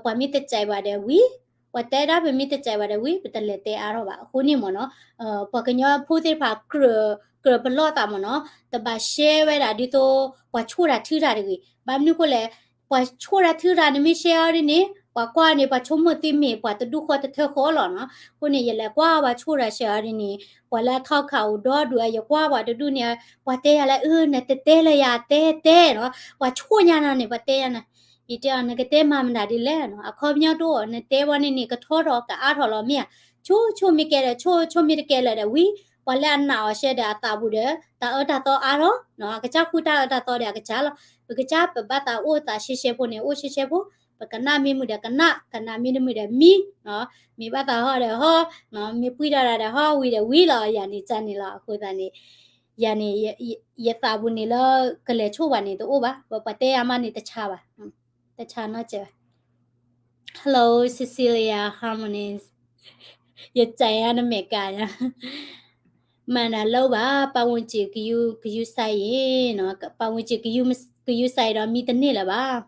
ပှၤမ့ၢ်တစဲးဘၣ်ဒီးဝံၤ, ပှၤတဲဒၣ်ပမ့ၢ်တစဲးဘၣ်ဒီးဝံၤ ပတလဲၤတဲအါထီၣ်ဘၣ်, အဃိန့ၣ်မ့ၢ်နီၤ, ပှၤကညီဖိသ့ၣ်တဖၣ် ကြၢးပလီၢ်သးမ့ၢ်နီၤ, တဘၣ် share ဝဲဒၣ်ဒ်သိး ပှၤဆိၣ်တၢ်ထုတၢ်တဂ့ၤ, ဘၣ်မနုၤဃိလဲၣ်, ပှၤဆိၣ်တၢ်ထုတၢ်န့ၣ်မ့ၢ် share အီၤဒ်န့ၣ် ပှၤကွၢ်န့ၣ် ပှၤဆိကမိၣ်သုမ့ၢ်ပှၤတဒူၣ်ဃီတထၢဃီလီၤနီၤ, အဃိန့ၣ် ယလဲၤကွၢ်ပှၤဆိၣ်တၢ် share အီၤဒ်န့ၣ် ပှၤလၢအထီၣ်ခးအိၣ်ဒီဒူၣ် ယကွၢ်ပှၤတဒူၣ်န့ၣ် ပှၤတဲယၤလၢ အၢ နတတဲလၢယၤတဲတဲနီၤ, ပှၤဆိၣ်ညါနၤန့ၣ် ပှၤတဲယၤနၤ, ယတဲအီၤ နကတဲမၤမနုၤဒ်လဲၣ်နီၤ, အခီပညီတအိၣ် နတဲဝဲန့ၣ်န့ၣ် ကထီထီၣ်ကအါထီၣ်လီၤမ့ၢ်ဧါ, ဆိၣ်ဆိၣ်မ့ၢ်ကဲဒီးဆိၣ် ဆိၣ်မ့ၢ်တကဲလၢၤဒီးဝံၤ, ပှၤလၢအနာ်အီၤ share ဒီးအသးပူၤဒီး တၢ်အၢတၢ်သီအါထီၣ်နီၤ, အကစၢ်ဃုတၢ်အၢတၢ်သီဒီးအကစၢ်လီၤ, ပကစၢ်ပဘၣ်သးအိၣ်သးရှဲရှဲဖိန့ၣ် အိၣ်ရှဲရှဲဖိ, ပကနၣ်မ့ၢ်မုာ်ဒီးကနၣ်, ကနၣ်မ့ၢ်တမုာ်ဒီးမံနီၤ, မ့ၢ်ဘၣ်သးဟီဒီးဟီ, မ့ၢ်ပှံၢ်ထီၣ်တၢ်ဒီးဟီဝံၤဒီးဝံၤလီၤ, ယၤန့ၣ်ကၢ်န့ၣ်လီၤ, အဃိသတးန့ၣ် ယၤန့ၣ် ယသးပူၤန့ၣ်လၢကလဲၤဆိၣ်ဘၣ်န့ၣ်တအိၣ်ဘၣ်, ပှၤတဲယၤမးန့ၣ်တဆါဘၣ်, တဆါနီတစဲးဘၣ်. Hello Cecilia Harmonies, ယစဲးယၤနမဲာ်ကါယၤ, မၤနၤလၢဘၣ် ပတ်ဝန်းကျင်ဂရုစိုက်ရင်နီၤ, ပတ်ဝန်းကျင် ဂရုစိုက်ဒီးမံတန့ၢ်လၢၤဘၣ်.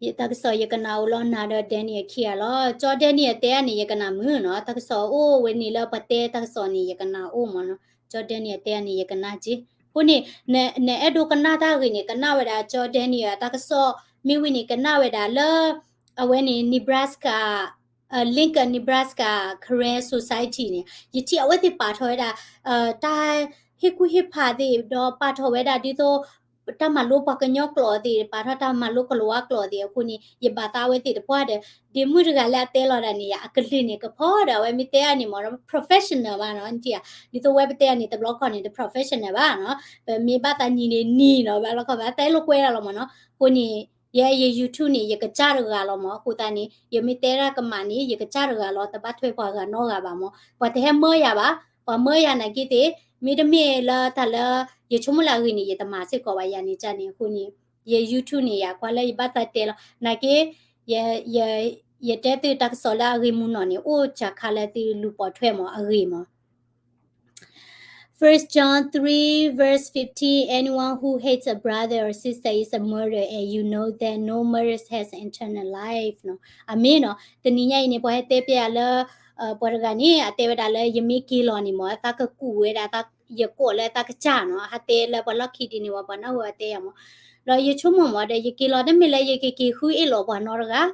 ယတၢ်ကစီၣ်ယကနၣ်အိၣ်လီၤနၤဒီး Danny အခံဂၤလီၤ. ကၠီ Danny အတဲအန့ၣ် ယကနၣ်မုာ်နီၤ. တၢ်ကစီၣ်အိၣ်ဝဲန့ၣ်လၢပှၤတဲတၢ်ကစီၣ်န့ၣ် ယကနၣ်အိၣ်မးနီၤ. ကၠီ Danny အတဲအန့ၣ် ယကနၣ်က့ၤ. အဃိန့ၣ် နအဲၣ်ဒိးကနၣ်တၢ်ဂ့ၢ်န့ၣ် ကနၣ်ဝဲဒၣ်ကၠီ Danny အတၢ်ကစီၣ် မ့ၢ်ဝံၤန့ၣ် ကနၣ်ဝဲဒၣ်လၢ အဝဲန့ၣ် Nebraska Lincoln Nebraska Karen Society န့ၣ် ယထံၣ်အဝဲသ့ၣ်ပာ်ထီၣ်ဝဲဒၣ် တၢ်ဟ့ၣ်ကူၣ်ဟ့ၣ်ဖးသ့ၣ်ဒီးပာ်ထီၣ်ဝဲဒၣ်ဒ်သိး တၢ်မၤလိပှၤကညီကျိာ်သ့ၣ် ပာ်ထီၣ်တၢ်မၤလိကလံးဝါကျိာ်သ့ၣ်အဃိန့ၣ် ယဘၣ်သးအဝဲသ့ၣ်တပှၢ်ဒီး ဒ့မုၣ်တဂၤလၢအတဲလီၤဒၣ်န့ၣ် အကလုၢ်န့ၣ်ကဖီဒီး အဝဲမ့ၢ်တဲအန့ၣ်မ့ၢ် professional ဘၣ်နီၤ ဒ်သိးဝဲပတဲအန့ၣ် တဘျီခီန့ၣ် တ professional ဘၣ်နီၤ ပမ့ၢ်ဘၣ်သးနံၤန့ၣ်နံၤနီၤ ဘၣ်လီၤခီဘၣ်တဲလိာ်ကွဲဒၣ်လီၤမ့ၢ်နီၤ အဃိန့ၣ် ယဲယ YouTube န့ၣ် ယကစၢ်တဂၤလီၤမ့ၢ် အဃိသတးန့ၣ် ယမ့ၢ်တဲဒၣ်ကမၣ်န့ၣ် ယကစၢ်တဂၤလီၤ တဘၣ်ထွဲပှၤဂၤနီတဂၤဘၣ်မ့ၢ် ပှၤတဟဲမၢယၤဘၣ် ပှၤမၢယၤနာ်က့သ့ၣ် မ့တမ့ၢ်လၢတၢ်လၢ ယဆိကမိၣ်လၢအဂ့ၤန့ၣ် ယတမၤစ့ၢ်ကီးဘၣ်ယၤန့ၣ်ကန့ၣ် အဃိန့ၣ် ယ YouTube န့ၣ် ယကွၢ်လၢယဘၣ်သးတဲလီၤ နာ်က့ ယ ယတဲသုတၢ်ကစီၣ်လၢအဂ့ၢ်မူနီၢ်န့ၣ် အိၣ်စှၤခါလၢသုလူၤပိာ်ထွဲမ့ၢ်အဂ့ၢ်မ့ၢ် First John three verse fifteen, anyone who hates a brother or sister is a murderer, and you know that no murder has eternal life နီၤ. အမ့ၢ်နီၤ တနံၤညါအံၤန့ၣ် ပှၤဟဲတဲပျဲယၤလၢ ပှၤတဂၤန့ၣ် အတဲဝဲဒၣ်လၢ ယမ့ၢ်က့ၤလီၤန့ၣ်မ့ၢ် သးကကူးဝဲဒၣ် ယကိးလၢသးကစၢ်နီၤ ဟးတဲလၢပှၤလီၢ်ခံဒ်န့ၣ်ဝဲ ပှၤနၢ်ဟူအတဲယၤမ့ၢ် ဒီးယဆိကမိၣ်မ့ၢ်ဒီး ယက့ၤလီၤတမ့ၢ်လၢယကက့ၤဃုအ့ၣ်လိာ်ပှၤနီတဂၤ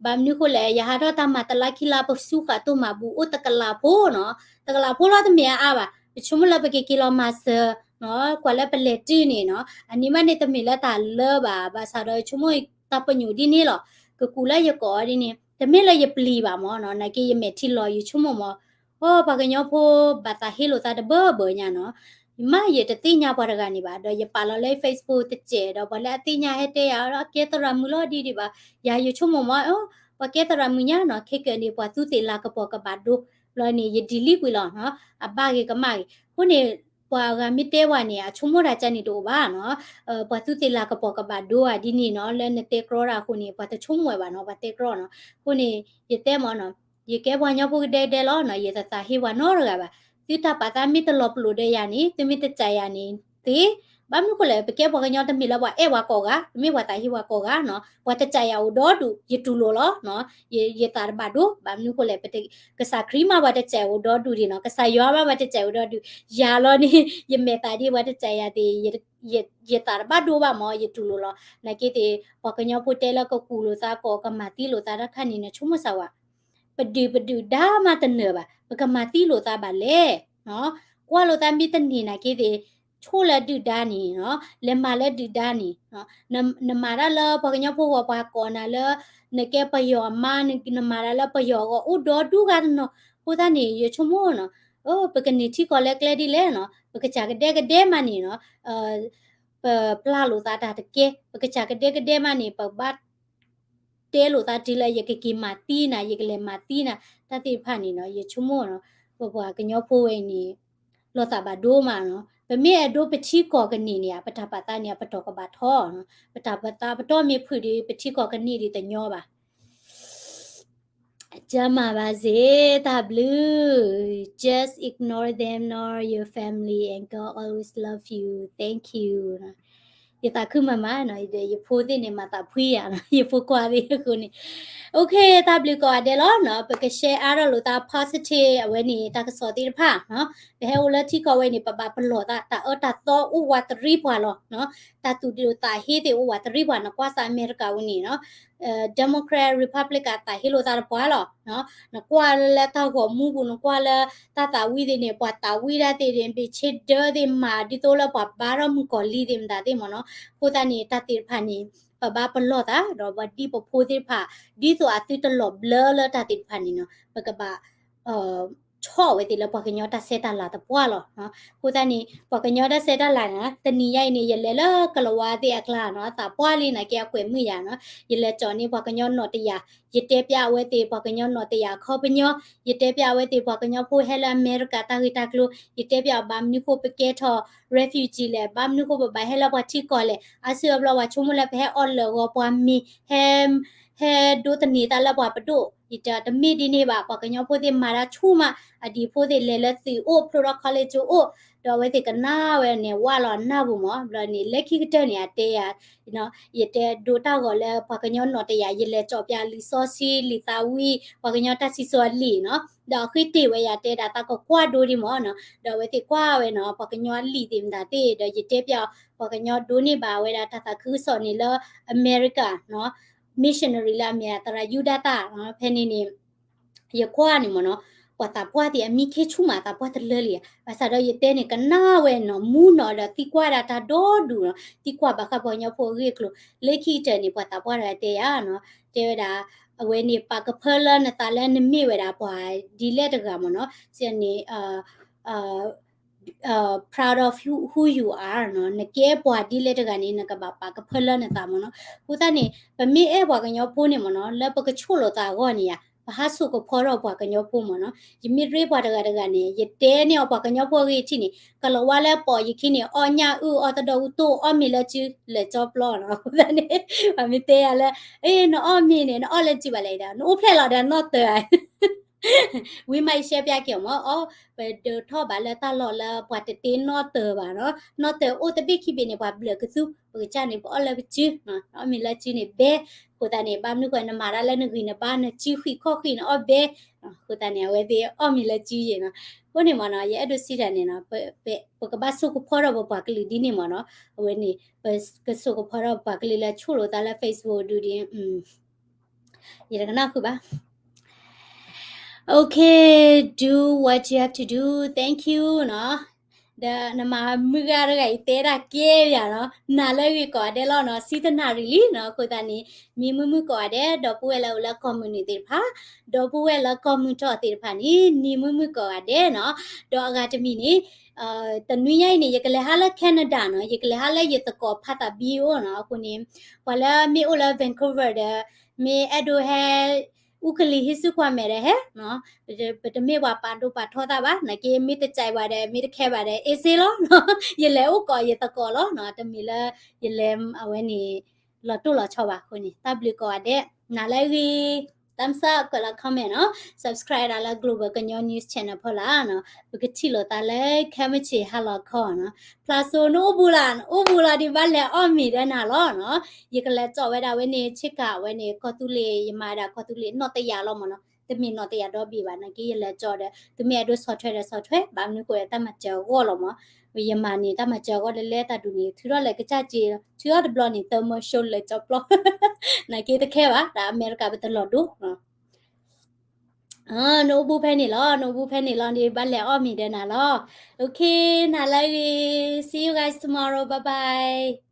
ဘၣ်မနုၤဃိလဲၣ် ယဟးထီၣ်တၢ်မၤတလါခံလါ ပစူဃာ်တိၢ်မၤဘူၣ်အိၣ်တကလးဖိနီၤ တကလးဖိလီၤတမ့ၢ်အါအါဘၣ် ပဆိကမိၣ်လၢပကက့ၤလီၤမၤစၢၤနီၤ ကွၢ်လၢပလဲၤတုၤန့ၣ်နီၤ အန့ၣ်မးန့ၣ်တမ့ၢ်လၢတၢ်လၢဘၣ် ဘၣ်ဆၣ်ဒီးယဆိကမိၣ်တၢ်ပညိၣ်ဒ်န့ၣ်လီၤ ကကူးလၢယကိးအီၤဒ်န့ၣ် တမ့ၢ်လၢယပျံၤဘၣ်မ့ၢ်နီၤ နာ်က့ယမဲာ်ထံလီၤ ယဆိကမိၣ်မ့ၢ် အိ ပှၤကညီဖိဘၣ်သးဟ့လိာ်သးတဘၢဘၢညါနီၤ ယမ့ၢ်ယတသ့ၣ်ညါပှၤတဂၤန့ၣ်ဘၣ် ဒီးယပာ်လီၤလၢ Facebook တစဲးဒီး ပှၤလၢအသ့ၣ်ညါဟဲတဲယၤ အကဲသရၣ်မုၣ်လီၤဒ်ဒံးဘၣ် ယၤယဆိကမိၣ်မ့ၢ် အိ ပှၤကဲသရၣ်မုၣ်ညါနီၤ ခဲကနံၣ်အံၤ ပှၤသူးသ့ၣ်လၤကပီၤကဘၣ်ဒိ ဘျီန့ၣ် ယ delete ကွံာ်လီၤနီၤ အဘၣ်ဂ့ၤကမၣ်ဂ့ၤ အဃိန့ၣ် ပှၤဂၤမ့ၢ်တဲဝဲန့ၣ် အဆိကမိၣ်တၢ်ကန့ၣ်တအိၣ်ဘၣ်နီၤ ပှၤသူးသ့ၣ်လၤကပီၤကဘၣ်ဒိဧါဒ်န့ၣ်နီၤ လၢနတဲကြီတၢ်အဃိန့ၣ် ပှၤတဆိကမိၣ်ဝဲဘၣ်နီၤ ပှၤတဲကြီနီၤ အဃိန့ၣ် ယတဲမ့ၢ်နီၤ ယကဲပှၤကညီဖိကဒဲကဒဲလီၤနီၤ ယတသးဟ့ပှၤနီတဂၤဘၣ် သုတၢ်ပာ်သးမ့ၢ်တလီၤပလိာ်ဒီးယၤန့ၣ် သုမ့ၢ်တစဲးယၤန့ၣ်သ့ ဘၣ်မနုၤဃိလဲၣ် ပကဲပှၤကညီတမ့ၢ်လၢပှၤအဲၣ်ပှၤကိးဂၤ တမ့ၢ်ပှၤသးဟ့ပှၤကိးဂၤနီၤ ပှၤတစဲးယၤအိၣ်ဒီဒူၣ် ယတူၢ်လိာ်လီၤ ယသးတဘၣ်ဒိ ဘၣ်မနုၤဃိလဲၣ် ကစၢ်ခရံာ်မးပှၤတစဲးအိၣ်ဒီဒူၣ်ဒံးနီၤ ကစၢ်ယွၤမးပှၤတစဲးအိၣ်ဒီဒူၣ် ယၤလီၤန့ၣ် ယမဲာ်သးဒ်ပှၤတစဲးယၤသ့ၣ် ယသးတဘၣ်ဒိဘၣ်မ့ၢ် ယတူၢ်လိာ်လီၤ နာ်က့သ့ၣ် ပှၤကညီဖိတဲလၢကကူးလိာ်သးကိး ကမၤသံလိာ်သးတခါန့ၣ် နဆိကမိၣ်စၢ်ဝဲ ပဒုးပဒုးဒါမးတနၢၤဘၣ် ပကမၤသံလိာ်သးဘၣ်လဲၣ် ကွၢ်လိာ်သးမ့ၢ်တန့ၢ်နာ်က့သ့ၣ် ဆိၣ်လၢဒုၣ်ဒါန့ၣ်နီၤ, လဲၤမၤလၢဒုၣ်ဒါန့ၣ်, နမၤတၢ်လၢပှၤကညီဖိအဂီၢ် ပှၤကိးနၤလၢ နကဲပယီၤအမါ, နမၤတၢ်လၢပယီၤအဂီၢ်အိၣ်ဒီဒူၣ်ဂၤတနီၤ. အဃိသတးန့ၣ် ယဆိကမိၣ်နီၤ, ပကန့ၢ်ထံကီၢ်လၢကျဲဒ်လဲၣ်နီၤ, ပကစၢ်ကဒဲကဒဲမးန့ၣ်နီၤ ပပျၢ်လိာ်သးတၢ်တကဲ, ပကစၢ်ကဒဲကဒဲမးန့ၣ် ပဘၣ်တဲလိာ်သးတုၤလၢယကက့ၤမၤသံနၤ, ယကလဲၤမၤသံနၤ, တၢ်သ့ၣ်တဖၣ်န့ၣ်နီၤ, ယဆိကမိၣ်နီၤ, ပပှၤကညီဖိဝဲအံၤန့ၣ် လီၤသးဘၣ်ဒိမးနီၤ, ပမ့ၢ်အဲၣ်ဒိးပထံကီၢ်ကန့ၢ်န့ၣ် ပတၢ်ပာ်သးန့ၣ် အပတီၢ်ကဘၣ်ထီနီၤ, ပတၢ်ပာ်သးပတီၢ်မ့ၢ်ဖုၣ်ဒီး ပထံကီၢ်ကန့ၢ်ဒံးတညီဘၣ်. ကမၤဘၣ်စ့ၢ်, တၢ်ဘျုး, just ignore them nor your family and God always love you, thank you. ယသးခုမးမးနီၤ, ဒီးယဖိသ့ၣ်န့ၣ်မၤသးဖှံယၤနီၤ, ယဖိခွါသ့ၣ်အဃိန့ၣ်, okay, တၢ်ဘျုးကိးဂၤဒဲးလီၤနီၤ, ပက share အါထီၣ်လိာ်သး positive အဝဲန့ၣ် တၢ်ကစီၣ်သ့ၣ်တဖၣ်နီၤ, ပဟဲအိၣ်လၢထံကီၢ်ဝဲန့ၣ် ပဘၣ်ပလီၢ်သး တၢ်အၢတၢ်သီအိၣ်ဝးတရံးပှၤလီၤနီၤ, တၢ်သူၣ်ဒိၣ်သးဟ့သ့ၣ်အိၣ်ဝးတရံးပှၤ, နကွၢ်စးအမဲရကၤဝဲန့ၣ်နီၤ Democrat Republican သးဟ့လိာ်သးတပှၢ်လီၤ. နကွၢ်လၢတၢ်ဂီၤမူပူၤ နကွၢ်လၢတၢ်သးဝံၣ်သ့ၣ်န့ၣ် ပှၤသးဝံၣ်ဒၣ်သ့ၣ်န့ၣ် ဘ့ၣ်ဆ့ဒၢသ့ၣ်မး ဒ်သိးလၢပှၤဘါထီၣ်မုၣ်ကီၤလံသ့ၣ်မတၤသ့ၣ်မ့ၢ်နီၤ. အဃိသတးန့ၣ် တၢ်သ့ၣ်တဖၣ်န့ၣ် ပဘၣ်ပလီၢ်သး ဒီးပဒ်ပဖိသ့ၣ်တဖၣ် ဒ်သိးအသုတလီၤဘျၢလၢတၢ်သ့ၣ်တဖၣ်န့ၣ်နီၤ ပကဘၣ် ဆီၣ်ဝဲသ့ၣ်လၢပှၤကညီတၢ်ဆဲးတၢ်လၤတပှၢ်လီၤ. အဃိသတးန့ၣ် ပှၤကညီတၢ်ဆဲးတၢ်လၤန့ၣ် တနံၤညါအံၤန့ၣ် ယလဲၤလၢကလၤဝါသ့ၣ်အကျါနီၤ သးပှၢ်လံနာ်က့ အကွဲးမုာ်ယၤနီၤ ယလဲၤကၠီၣ်န့ၢ်ပှၤကညီနီၣ်တယၢ် ယတဲပျးအဝဲသ့ၣ် ပှၤကညီနီၣ်တယၢ်အခီပညီ ယတဲပျးအဝဲသ့ၣ် ပှၤကညီဖိဟဲလၢအမဲရကၤတၢ်ဂ့ၢ်တၢ်ကျိၤ ယတဲပျးအီၤ ဘၣ်မနုၤဃိပကဲထီၣ် refugee လဲၣ် ဘၣ်မနုၤဃိပဘၣ်ဟဲလၢပှၤထံကီၢ်လဲၣ် အါစုအါဘျီပှၤဆိကမိၣ်လၢပဟဲအီၣ်လၢာ်ဂီၤ ပှၤမ့ၤ ဟဲ ဟဲဒိးသန့ၤသးလၢပှၤပဒိၣ် ယတဲတမ့ၢ်ဒ်န့ၣ်ဘၣ် ပှၤကညီဖိသ့ၣ်မၤတၢ်ဆူၣ်မး အဒံးဖိသ့ၣ်လဲၤလၢသုးအိၣ် ဖျိထီၣ် college အိၣ် ဒီးအဝဲသ့ၣ်ကနၣ်ဝဲန့ၣ် ဝၢ်လီၤနၢ်ပူၤမး ဘျီန့ၣ် လၢခံကတၢၢ်န့ၣ် အတဲယၤ ယတဲဒိးတၢ်ဂီၤလၢပှၤကညီနီၣ်တယၢ် ယလဲၤကၠီၣ်ပျးလံာ်စီဆှံ လံာ်သးဝံၣ် ပှၤကညီတၢ်စံၣ်စိၤအလံာ်နီၤ ဒီးအဃ့တ့ၢ်ဝဲယၤတဲဒၣ်သးကကွၢ်ဒိဒံးမးနီၤ ဒီးအဝဲသ့ၣ်ကွၢ်ဝဲနီၤ ပှၤကညီအလံာ်သ့ၣ်မတၤသ့ၣ် ဒီးယတဲပျး ပှၤကညီဒိးန့ၢ်ဘၣ်ဝဲဒၣ်တၢ်သးခုကစီၣ်န့ၣ်လၢအမဲရကၤ missionary လၢအမ့ၢ်သရၣ်ယူဒၤသၣ် ဖဲန့ၣ်န့ၣ် ယကွၢ်န့ၣ်မ့ၢ်နီၤ ပှၤသးပှၢ်သ့ၣ်အမံခ့ဆူၣ်မး သးပှၢ်တလၢလံ ဘၣ်ဆၣ်ဒီးယတဲန့ၣ် ကနၣ်ဝဲနီၤ မူနီၤဒီးသံကွၢ်ဒၣ်တၢ်ဒီဒူၣ်နီၤ သံကွၢ်ဘၣ်ဃးပှၤကညီဖိအဂ့ၢ်အကျိၤ လၢခံကတၢၢ်န့ၣ် ပှၤသးပှၢ်တဂၤတဲယၤနီၤ တဲဝဲဒၣ် အဝဲန့ၣ် ပာ်ကဖၢလၢနသးလၢနမ့ၢ်ဝဲဒၣ်ပှၤဒ်လဲၣ်တဂၤမ့ၢ်နီၤ စ့ၢ်န့ၣ် proud of who, who you are နီၤ နကဲပှၤဒ်လဲၣ်တဂၤန့ၣ် နကဘၣ်ပာ်ကဖၢလၢနသးမ့ၢ်နီၤ အဃိသတးန့ၣ် ပမ့ၢ်အဲၣ်ပှၤကညီဖိန့ၣ်မ့ၢ်နီၤ လၢပကဆိၣ်လိာ်သးအဂီၢ်န့ၣ်ဧါ ပဟးစိာ်ကဖီထီၣ်ပှၤကညီဖိမ့ၢ်နီၤ ယမ့ၢ်ရ့ပှၤတဂၤတဂၤန့ၣ် ယတဲန့ၢ်အီၤပှၤကညီဖိအဂ့ၢ်ထံၣ်န့ၣ် ကလီၤဝါလၢပိာ်ယခံန့ၣ် အီၣ်ညၣ်အုၣ် အီၣ်တဒီအူတိၢ် အီၣ်မ့ၤလၢစု လဲၤကၠီပျီနီၤ အဃိသတးန့ၣ် ပှၤမ့ၢ်တဲယၤလၢ အ့ နအီၣ်မ့ၤန့ၣ် နအီၣ်လၢစုဘၣ်လဲၣ်ဒီး နအိၣ်ဖျဲၣ်လီၤဒီးနီၢ်တၢၤဧါ ဝံၤမးယရှဲပျးက့ၤအီၤမ့ၢ် အီ ပဒုးထီၣ်ဘၣ်လၢတၢ်လီၢ်လၢပှၤတတ့နီၢ်တၢၤဘၣ်နီၤ နီၢ်တၢၤအိၣ်တဘ့ၣ်ခံဘ့ၣ်န့ၣ် ပှၤဘျၢၣ်ကသူ ပကစၢ်န့ၣ် ပအီၣ်လၢပစု အီၣ်မ့ၤလၢစုန့ၣ်ဘဲ အဃိသတးန့ၣ် ဘၣ်မနုၤဃိ နမၤတၢ်လၢနဂံၢ်နဘါ နစုဃံးခီၣ်ဃံး နအီၣ်ဘဲ အဃိသတးန့ၣ် အဝဲသ့ၣ်အီၣ်မ့ၤလၢစုယဲၢ်နီၤ အဃိန့ၣ်မ့ၢ်နီၤ ယအဲၣ်ဒိးစံးတၢ်န့ၣ်နီၤ ပကဘၣ်စိာ်ကဖီထီၣ်ပပှၤကလုာ်ဒ်န့ၣ်မ့ၢ်နီၤ အဝဲန့ၣ် ပကစိာ်ကဖီထီၣ်ပပှၤကလုာ်လၢဆိၣ်လိာ်သးလၢ Facebook ဒုးဒ် ယတကနၣ်ဃုာ်ဘၣ် Okay, do what you have to do. Thank you နီၤ ဒီးနမၤမုၢ်ဂၤတဂၤအံၤတဲဒၣ်ကဲယၤနီၤ နၤလၢအဂ့ၤကိးဂၤဒဲးလီၤနီၤ ဆံတနၣ်ရံၣ်လံနီၤ အဃိသတးန့ၣ် မံမုာ်မုာ်ကိးဂၤဒဲး ဒီပုၢ်ဝဲၢ်လၢအိၣ်လၢကီၢ်မုၢ်နုာ်သ့ၣ်တဖၣ် ဒီပုၢ်ဝဲၢ်လၢကီၢ်မုၢ်ထီၣ်သ့ၣ်တဖၣ်န့ၣ် မံမုာ်မုာ်ကိးဂၤဒဲးနီၤ ဒီးအဂၤတမံၤန့ၣ် တနွံညါအံၤန့ၣ် ယကလဲၤဟးလၢ Canada နီၤ ယကလဲၤဟးလၢယသကိးဖါသးဘံအိၣ်နီၤ အဃိန့ၣ် ပှၤလၢမ့ၢ်အိၣ်လၢ Vancouver ဒီး မ့ၢ်အဲၣ်ဒိးဟဲ အူကလံၤဟ့ၣ်ဆူကွၢ်မဲာ်ဒီးဟဲနီၤ ပတမ့ၢ်ပှၤပာ်ဒိၣ်ပာ်ထီသးဘၣ် နာ်က့မ့ၢ်တကဲဘၣ်ဒီး မ့ၢ်တခဲဘၣ်ဒီး အ့စ့လီၤ ယလဲၤအိၣ်ကိးယသကိးလီၤနီၤ တမ့ၢ်လၢ ယလဲၤအဝဲန့ၣ် လီၤတိၢ်လီၤဆီဘၣ်အဃိန့ၣ် တၢ်ဘျုးကိးဂၤဒဲး နၤလၢအဂ့ၤ thumbs up ကွဲးလီၤ comment နီၤ subscribe ဒၣ်လၢ Global ကညီ News Channel ဖီလာ်နီၤ ပကထံၣ်လိာ်သးလၢခဲမုၢ်ဆ့ၣ်ဟါလီၤခီနီၤ ဖျါစိ နအိၣ်ဘူးလီၤ နအိၣ်ဘူးလီၤဒံးဘၣ်လဲၤအီၣ်မ့ၤဒီးနၤလီၤနီၤ ယကလဲၤကၠီၣ်ဝဲဒၣ်ဝဲန့ၣ် ဆ့ကၤဝဲန့ၣ် ကီၢ်သူလ့ၤ ယမၤဒၣ်ကီၢ်သူလ့ၤနီၢ်တယၢ်လီၤမ့ၢ်နီၤ တမ့ၢ်နီၢ်တယၢ်ဒီဘ့ၣ်ဘၣ် နာ်က့ယလဲၤကၠီၣ်ဒီး သုမ့ၢ်အဲၣ်ဒိးဆီၣ်ထွဲဒီးဆီၣ်ထွဲ ဘၣ်မနုၤဃိဒီးတၢ်မၤစၢၤအဂီၢ်လီၤမ့ၢ် ယမၤန့ၣ် တၢ်မၤစၢၤအဂီၢ်လၢလဲၤတၢ်ဒုးန့ၣ် ထုးထီၣ်လဲၤကစၢ်က့ၤ ထုးထီၣ်တဘျီန့ၣ် သၢမၢၢ်ၡိလဲၤကၠီၣ်ပျီ နာ်က့တခဲဘၣ် တၢ်အမဲရကၤပတလီၤဒိ နအိၣ်ဘူးဖဲန့ၣ်လီၤ, နအိၣ်ဘူးဖဲန့ၣ်လီၤန့ၣ် ဘၣ်လဲၤအီၣ်မ့ၤဒီးနၤလီၤ. Okay, နၤလၢအဂ့ၤ, see you guys tomorrow, bye bye.